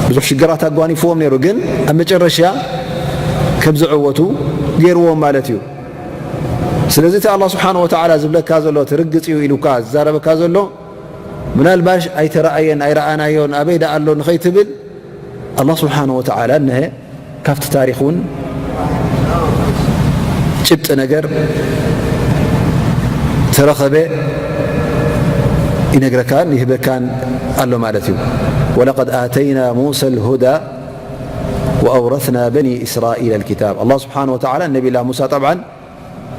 ብዙሕ ሽግራት ኣጓኒፍዎም ነይሩ፣ ግን ኣብ መጨረሻ ከም ዝዕወቱ ገይርዎም ማለት እዩ። ስለዚ እቲ ኣላህ ስብሓነ ወተዓላ ዝብለካ ዘሎ፣ እቲ ርግጽ እዩ ኢሉካ ዝዛረበካ ዘሎ፣ ምናልባሽ ኣይተረኣየን፣ ኣይረኣናዮን፣ ኣበይ ደኣ ኣሎ ንኸይትብል፣ ኣላህ ስብሓነ ወተዓላ እነሀ ካብቲ ታሪኽ እውን ጭብጢ ነገር ተረኸበ ይነግረካን ይህበካን ኣሎ ማለት እዩ። ولقد آتينا موسى الهدى وأورثنا بني إسرائيل الكتاب. ኣላህ ስብሓነ ወተዓላ ነቢላ ሙሳ ጠብዓን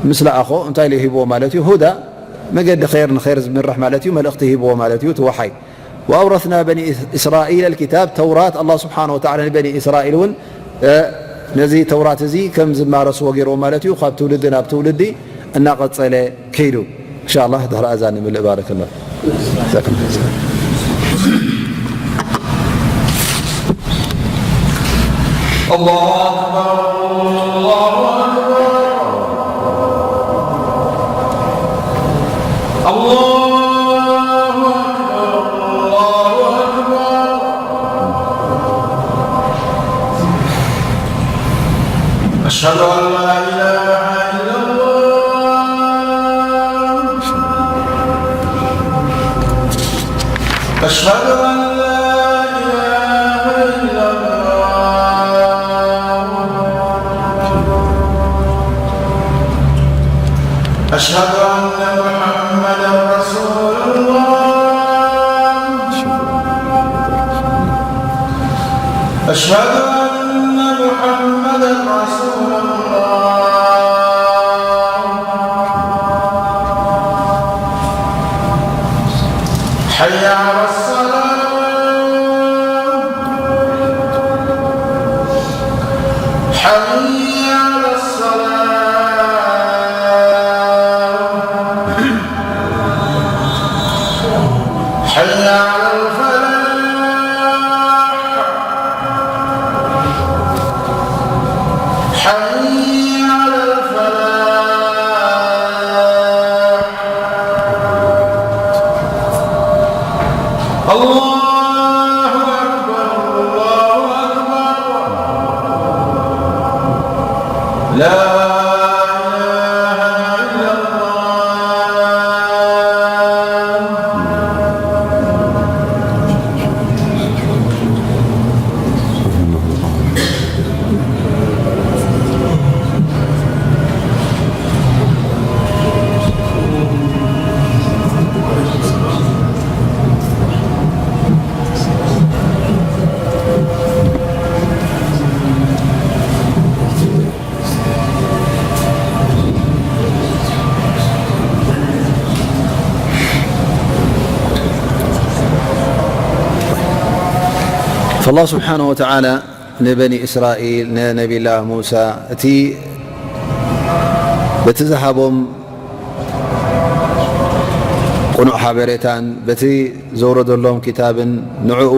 ምስ ለኣኾ እንታይ ኢሉ ሂብዎ ማለት እዩ? ሁዳ፣ መገዲ ኸይር፣ ንኸይር ዝምርሕ ማለት እዩ። መልእኽቲ ሂብዎ ማለት እዩ፣ እቲ ወሓይ። وأورثنا بني إسرائيل الكتاب، ተውራት ኣላህ ስብሓነ ወተዓላ ንበኒ እስራኤል እውን፣ እ፣ ነዚ ተውራት እዚ ከም ዝማረስዎ ገይርዎ ማለት እዩ። ካብ ትውልዲ ናብ ትውልዲ እናቐጸለ ከይዱ። إن شاء الله ድሕሪ ኣዛን ንምልእ። ባረከላህ። الله أكبر، الله أكبر، الله أكبر، الله أكبر. أشهد أن لا إله إلا الله. أشهد أن لا إله إلا الله. أشهد أن محمدا رسول الله. أشهد أن محمدا رسول الله. حي على الصلاة. حي على الصلاة. حي على الفلاح. حي على الفلاح. الله أكبر، الله أكبر. لا إله إلا الله. فالله سبحانه وتعالى ንበኒ እስራኤል፣ ንነቢላህ ሙሳ፣ እቲ በቲ ዝሃቦም ቅኑዕ ሓበሬታን በቲ ዘውረደሎም ኪታብን ንዕኡ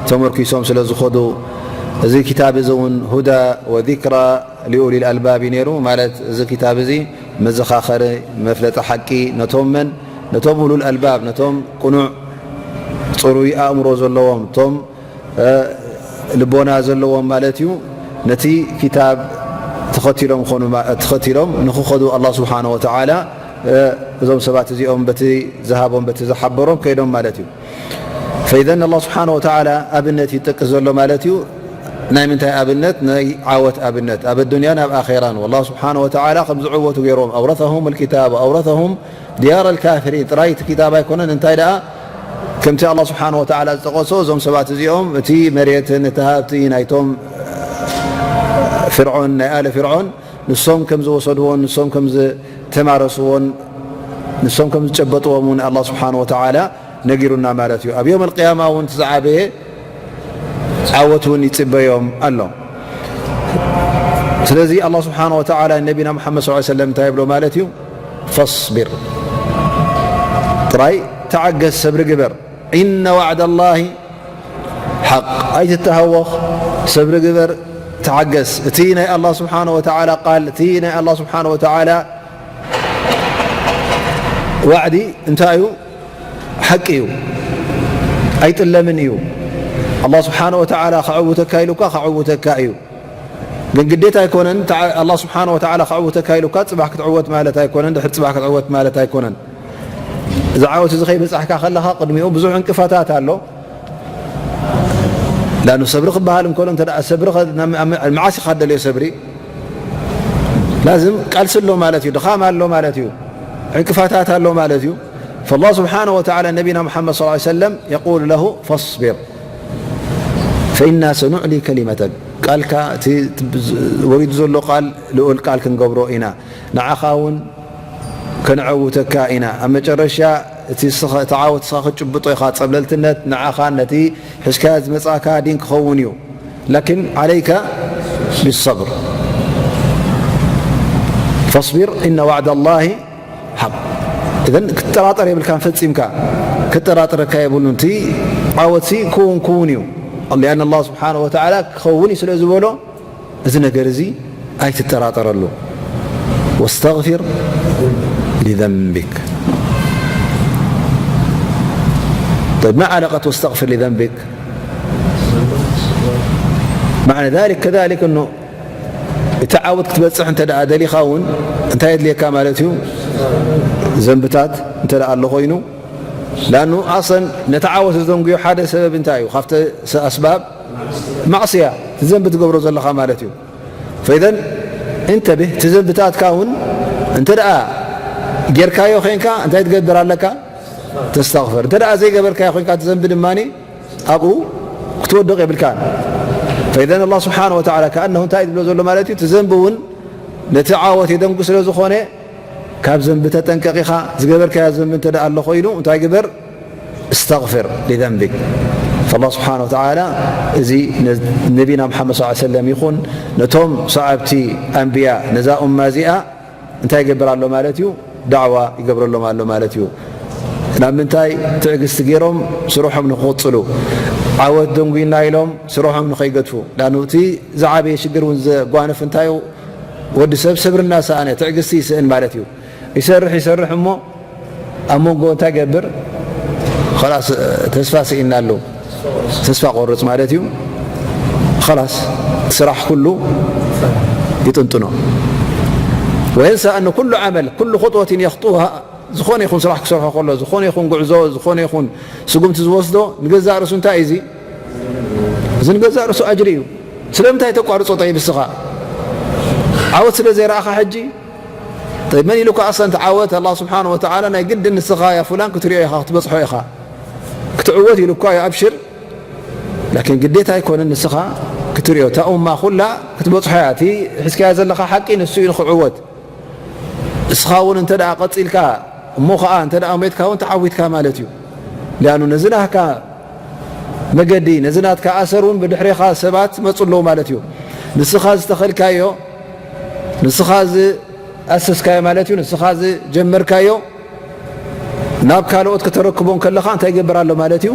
ተመርኪሶም ስለ ዝኸዱ፣ እዚ ኪታብ እዚ እውን ሁዳ ወዚክራ ሊኡሊል ኣልባብ እዩ ነይሩ። ማለት እዚ ኪታብ እዚ መዘኻኸሪ፣ መፍለጢ ሓቂ ነቶም መን? ነቶም ኡሉል ኣልባብ፣ ነቶም ቅኑዕ ጽሩይ ኣእምሮ ዘለዎም፣ እቶም ልቦና ዘለዎም ማለት እዩ። ነቲ ኪታብ ተኸቲሎም ኾኑ ተኸቲሎም ንኽኸዱ ኣላህ ስብሓነ ወተዓላ እዞም ሰባት እዚኦም በቲ ዝሃቦም በቲ ዝሓበሮም ከይዶም ማለት እዩ። ፈኢዘን ኣላህ ስብሓነ ወተዓላ ኣብነት ይጠቅስ ዘሎ ማለት እዩ። ናይ ምንታይ ኣብነት? ናይ ዓወት ኣብነት ኣብ ኣዱንያን ኣብ ኣኼራን። ኣላህ ስብሓነ ወተዓላ ከም ዝዕወቱ ገይሮም ኣውረሰሁም ልኪታብ ኣውረሰሁም ዲያር ኣልካፊሪን ጥራይ እቲ ኪታብ ኣይኮነን። እንታይ ደኣ ከምቲ ኣላህ ስብሓነ ወተዓላ ዝጠቐሶ እዞም ሰባት እዚኦም እቲ መሬትን እቲ ሃብቲ ናይቶም ፍርዖን ናይ ኣለ ፍርዖን ንሶም ከም ዝወሰድዎን ንሶም ከም ዝተማረስዎን ንሶም ከም ዝጨበጥዎም እውን ኣላህ ስብሓነ ወተዓላ ነጊሩና ማለት እዩ። ኣብ ዮም ኣልቅያማ እውን እቲ ዝዓበየ ዓወት እውን ይጽበዮም ኣሎ። ስለዚ ኣላህ ስብሓነ ወተዓላ ነቢና ሙሓመድ ሰለላሁ ዐለይሂ ወሰለም እንታይ ይብሎ ማለት እዩ? ፈስቢር፣ ጥራይ ተዓገስ፣ ሰብሪ ግበር። ኢነ ዋዕደ ላሂ ሓቅ፣ ኣይትተሃወኽ፣ ሰብሪ ግበር፣ ተዓገስ። እቲ ናይ ኣላህ ስብሓነ ወተዓላ ቃል፣ እቲ ናይ ኣላህ ስብሓነ ወተዓላ ዋዕዲ እንታይ እዩ? ሓቂ እዩ፣ ኣይጥለምን እዩ። ኣላህ ስብሓነ ወተዓላ ከዕውተካ ኢሉካ ከዕውተካ እዩ። ግን ግዴታ ኣይኮነን። ተዓ-፣ ኣላህ ስብሓነ ወተዓላ ከዕውተካ ኢሉካ ጽባሕ ክትዕወት ማለት ኣይኮነን፣ ድሕሪ ጽባሕ ክትዕወት ማለት ኣይኮነን። እዚ ዓወት እዚ ከይበጻሕካ ከለኻ ቅድሚኡ ብዙሕ ዕንቅፋታት ኣሎ። ላኑ ሰብሪ ክበሃል እንከሎ እንተ ደኣ ሰብሪ ኸ-፣ ናብ፣ ኣብ መዓስ ኢኻ ትደልዮ ሰብሪ? ላዝም ቃልሲ ኣሎ ማለት እዩ፣ ድኻም ኣሎ ማለት እዩ፣ ዕንቅፋታት ኣሎ ማለት እዩ። ፈላህ ስብሓነ ወተዓላ ነቢና ሙሓመድ ሰለላሁ ዐለይሂ ወሰለም የቁሉ ለሁ ፈስቢር ፈኢና ሰኑዕሊ ከሊመተክ፣ ቃልካ እቲ ወሪዱ ዘሎ ቃል ልኡል ቃል ክንገብሮ ኢና፣ ንዓኻ እውን ከነዐውተካ ኢና። ኣብ መጨረሻ እቲ ስኻ፣ እቲ ዓወት ስኻ ክትጭብጦ ኢኻ። ጸብለልትነት ንዓኻን ነቲ ሒዝካዮ ዝመጻእካ ዲን ክኸውን እዩ። ላኪን ዓለይከ ቢሰብር። ፈስቢር ኢነ ዋዕደ ላሂ ሓቅ። እዘን ክትጠራጠር የብልካን ፈጺምካ። ክትጠራጠረካ የብሉን። እቲ ዓወትሲ ክውን ክውን እዩ። ሊኣን ኣላህ ስብሓነ ወተዓላ ክኸውን እዩ ስለ ዝበሎ እዚ ነገር እዚ ኣይትጠራጠረሉ። ወስተግፊር ሊዘንቢክ። طيب، ما علاقة واستغفر لذنبك؟ معنى ذلك كذلك أنه እቲ ዓወት ክትበጽሕ እንተ ደኣ ደሊኻ እውን እንታይ የድልየካ ማለት እዩ? ዘንብታት እንተ ደኣ ኣሎ ኮይኑ፣ ላኑ ኣሰን ነቲ ዓወት ዝደንጉዮ ሓደ ሰበብ እንታይ እዩ? ካብቲ ኣስባብ ማዕስያ፣ እቲ ዘንቢ ትገብሮ ዘለኻ ማለት እዩ። ፈኢዘን እንተብህ፣ እቲ ዘንብታትካ እውን እንተ ደኣ ጌርካዮ ኾይንካ እንታይ ትገብር ኣለካ? ተስተግፍር። እንተ ደኣ ዘይገበርካዮ ኾይንካ እቲ ዘንቢ ድማ ኣብኡ ክትወድቕ የብልካን። ፈኢዘን ኣላህ ስብሓነ ወተዓላ ከኣነሁ እንታይ ዝብሎ ዘሎ ማለት እዩ? እቲ ዘንቢ እውን ነቲ ዓወት የደንጉ ስለ ዝኾነ ካብ ዘንቢ ተጠንቀቕ ኢኻ። ዝገበርካዮ ዘንቢ እንተ ደኣ ኣሎ ኮይኑ እንታይ ግበር? እስተግፍር ሊዘንቢክ። ፈላህ ስብሓነ ወተዓላ እዚ ነ-፣ ነቢና ሙሓመድ ሰለላሁ ዐለይሂ ወሰለም ይኹን ነቶም ሰዓብቲ ኣንብያ ነዛ ኡማ እዚኣ እንታይ ይገብር ኣሎ ማለት እዩ? ዳዕዋ ይገብረሎም ኣሎ ማለት እዩ። ናብ ምንታይ? ትዕግስቲ ገይሮም ስርሖም ንክቕጽሉ፣ ዓወት ደንጉይና ኢሎም ስርሖም ንኸይገድፉ። ላኑ እቲ ዝዓበየ ሽግር እውን ዘጓንፍ እንታይ እዩ? ወዲ ሰብ ሰብሪ እናሰኣነ ትዕግስቲ ይስእን ማለት እዩ። ይሰርሕ ይሰርሕ እሞ ኣብ መንጎ እንታይ ገብር? ኸላስ ተስፋ ስኢና ኣሎ። ተስፋ ቆርጽ ማለት እዩ። ኸላስ ስራሕ ኩሉ ይጥንጥኖ። ወየንሳ ኣነ ኩሉ ዓመል፣ ኩሉ ኹጥወትን የኽጥዋ፣ ዝኾነ ይኹን ስራሕ ክሰርሖ ከሎ፣ ዝኾነ ይኹን ጉዕዞ፣ ዝኾነ ይኹን ስጉምቲ ዝወስዶ ንገዛእ ርእሱ እንታይ እዩ እዚ? እዚ ንገዛእ ርእሱ ኣጅሪ እዩ። ስለምንታይ ተቋርጾ? ጠይብ እስኻ ዓወት ስለ ዘይረኣኻ ሕጂ፣ ጠይብ መን ኢሉካ ኣስለን እቲ ዓወት? ኣላህ ስብሓነ ወተዓላ ናይ ግድን ንስኻ ያ ፉላን ክትሪኦ ኢኻ፣ ክትበጽሖ ኢኻ። ክትዕወት ኢሉ እኳ እዩ፣ ኣብሽር። ላኪን ግዴታ ኣይኮነን ንስኻ ክትሪኦ። እታ ኡማ ኩላ ክትበጽሖ እያ። እቲ ሒዝካዮ ዘለኻ ሓቂ ንሱ እዩ ንኽዕወት። እስኻ እውን እንተ ደኣ ቀጺልካ እሞ ኸኣ እንተ ደኣ ሞይትካ እውን ተዓዊትካ ማለት እዩ። ሊኣኑ ነዚ ናህካ መገዲ፣ ነዚ ናትካ ኣሰር እውን ብድሕሬኻ ሰባት ይመጹ ኣለዉ ማለት እዩ። ንስኻ ዝተኸልካዮ፣ ንስኻ ዝኣሰስካዮ ማለት እዩ፣ ንስኻ ዝጀመርካዮ ናብ ካልኦት ከተረክቦ ከለኻ እንታይ ይገብር ኣሎ ማለት እዩ?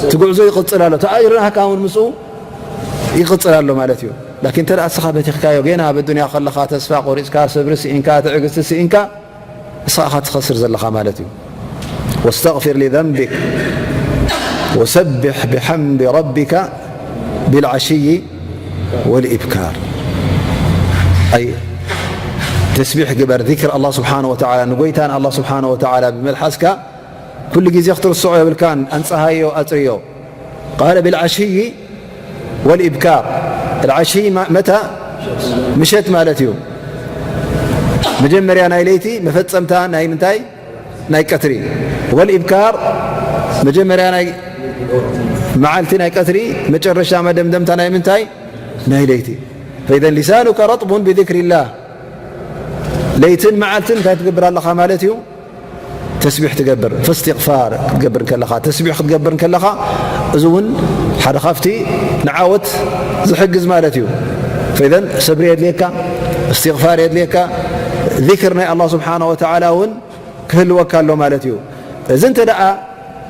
እቲ ጉዕዞ ይቕጽል ኣሎ። እቲ ኣጅሪ ናህካ እውን ምስኡ ይቕጽል ኣሎ ማለት እዩ። ላኪን እንተ ደኣ እስኻ በቲኽካዮ፣ ገና ኣብ ኣዱንያ ከለኻ ተስፋ ቆሪጽካ፣ ሰብሪ ስኢንካ፣ ትዕግስቲ ስኢንካ፣ ንስኻ ኢኻ ትኸስር ዘለኻ ማለት እዩ። واستغفر لذنبك وسبح بحمد ربك بالعشي والإبكار. ኣይ ተስቢሕ ግበር፣ ዚክር ኣላህ ስብሓነ ወተዓላ፣ ንጎይታ ንኣላህ ስብሓነ ወተዓላ ብመልሓስካ ኩሉ ግዜ ክትርስዖ የብልካን። ኣንጽሃዮ፣ ኣጽርዮ። ቃለ ብልዓሽይ ወልኢብካር። ልዓሽይ ማ-፣ መታ? ምሸት ማለት እዩ። መጀመርያ ናይ ለይቲ፣ መፈጸምታ ናይ ምንታይ? ናይ ቀትሪ። ወልኢብካር፣ መጀመርያ ናይ መዓልቲ ናይ ቀትሪ፣ መጨረሻ መደምደምታ ናይ ምንታይ? ናይ ለይቲ። ፈኢዘን ሊሳኑከ ረጥቡን ብዚክሪላህ። ለይትን መዓልትን እንታይ ትገብር ኣለኻ ማለት እዩ? ተስቢሕ ትገብር፣ ፈስትግፋር ክትገብር ከለኻ፣ ተስቢሕ ክትገብር ከለኻ፣ እዚ እውን ሓደ ካብቲ ንዓወት ዝሕግዝ ማለት እዩ። ፈኢዘን ሰብሪ የድልየካ፣ እስትግፋር የድልየካ፣ ዚክር ናይ ኣላህ ስብሓነ ወተዓላ እውን ክህልወካ ኣሎ ማለት እዩ። እዚ እንተ ደኣ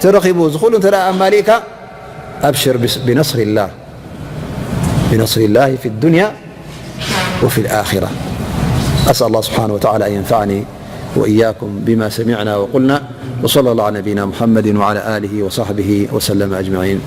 ተረኺቡ፣ እዚ ኩሉ እንተ ደኣ ኣማሊእካ፣ ኣብሽር ብስ-፣ ብነስሪላህ፣ ብነስሪላህ ፊ ዱንያ وفي الآخرة. أسأل الله سبحانه وتعالى أن ينفعني وإياكم بما سمعنا وقلنا، وصلى الله على نبينا محمد وعلى آله وصحبه وسلم أجمعين.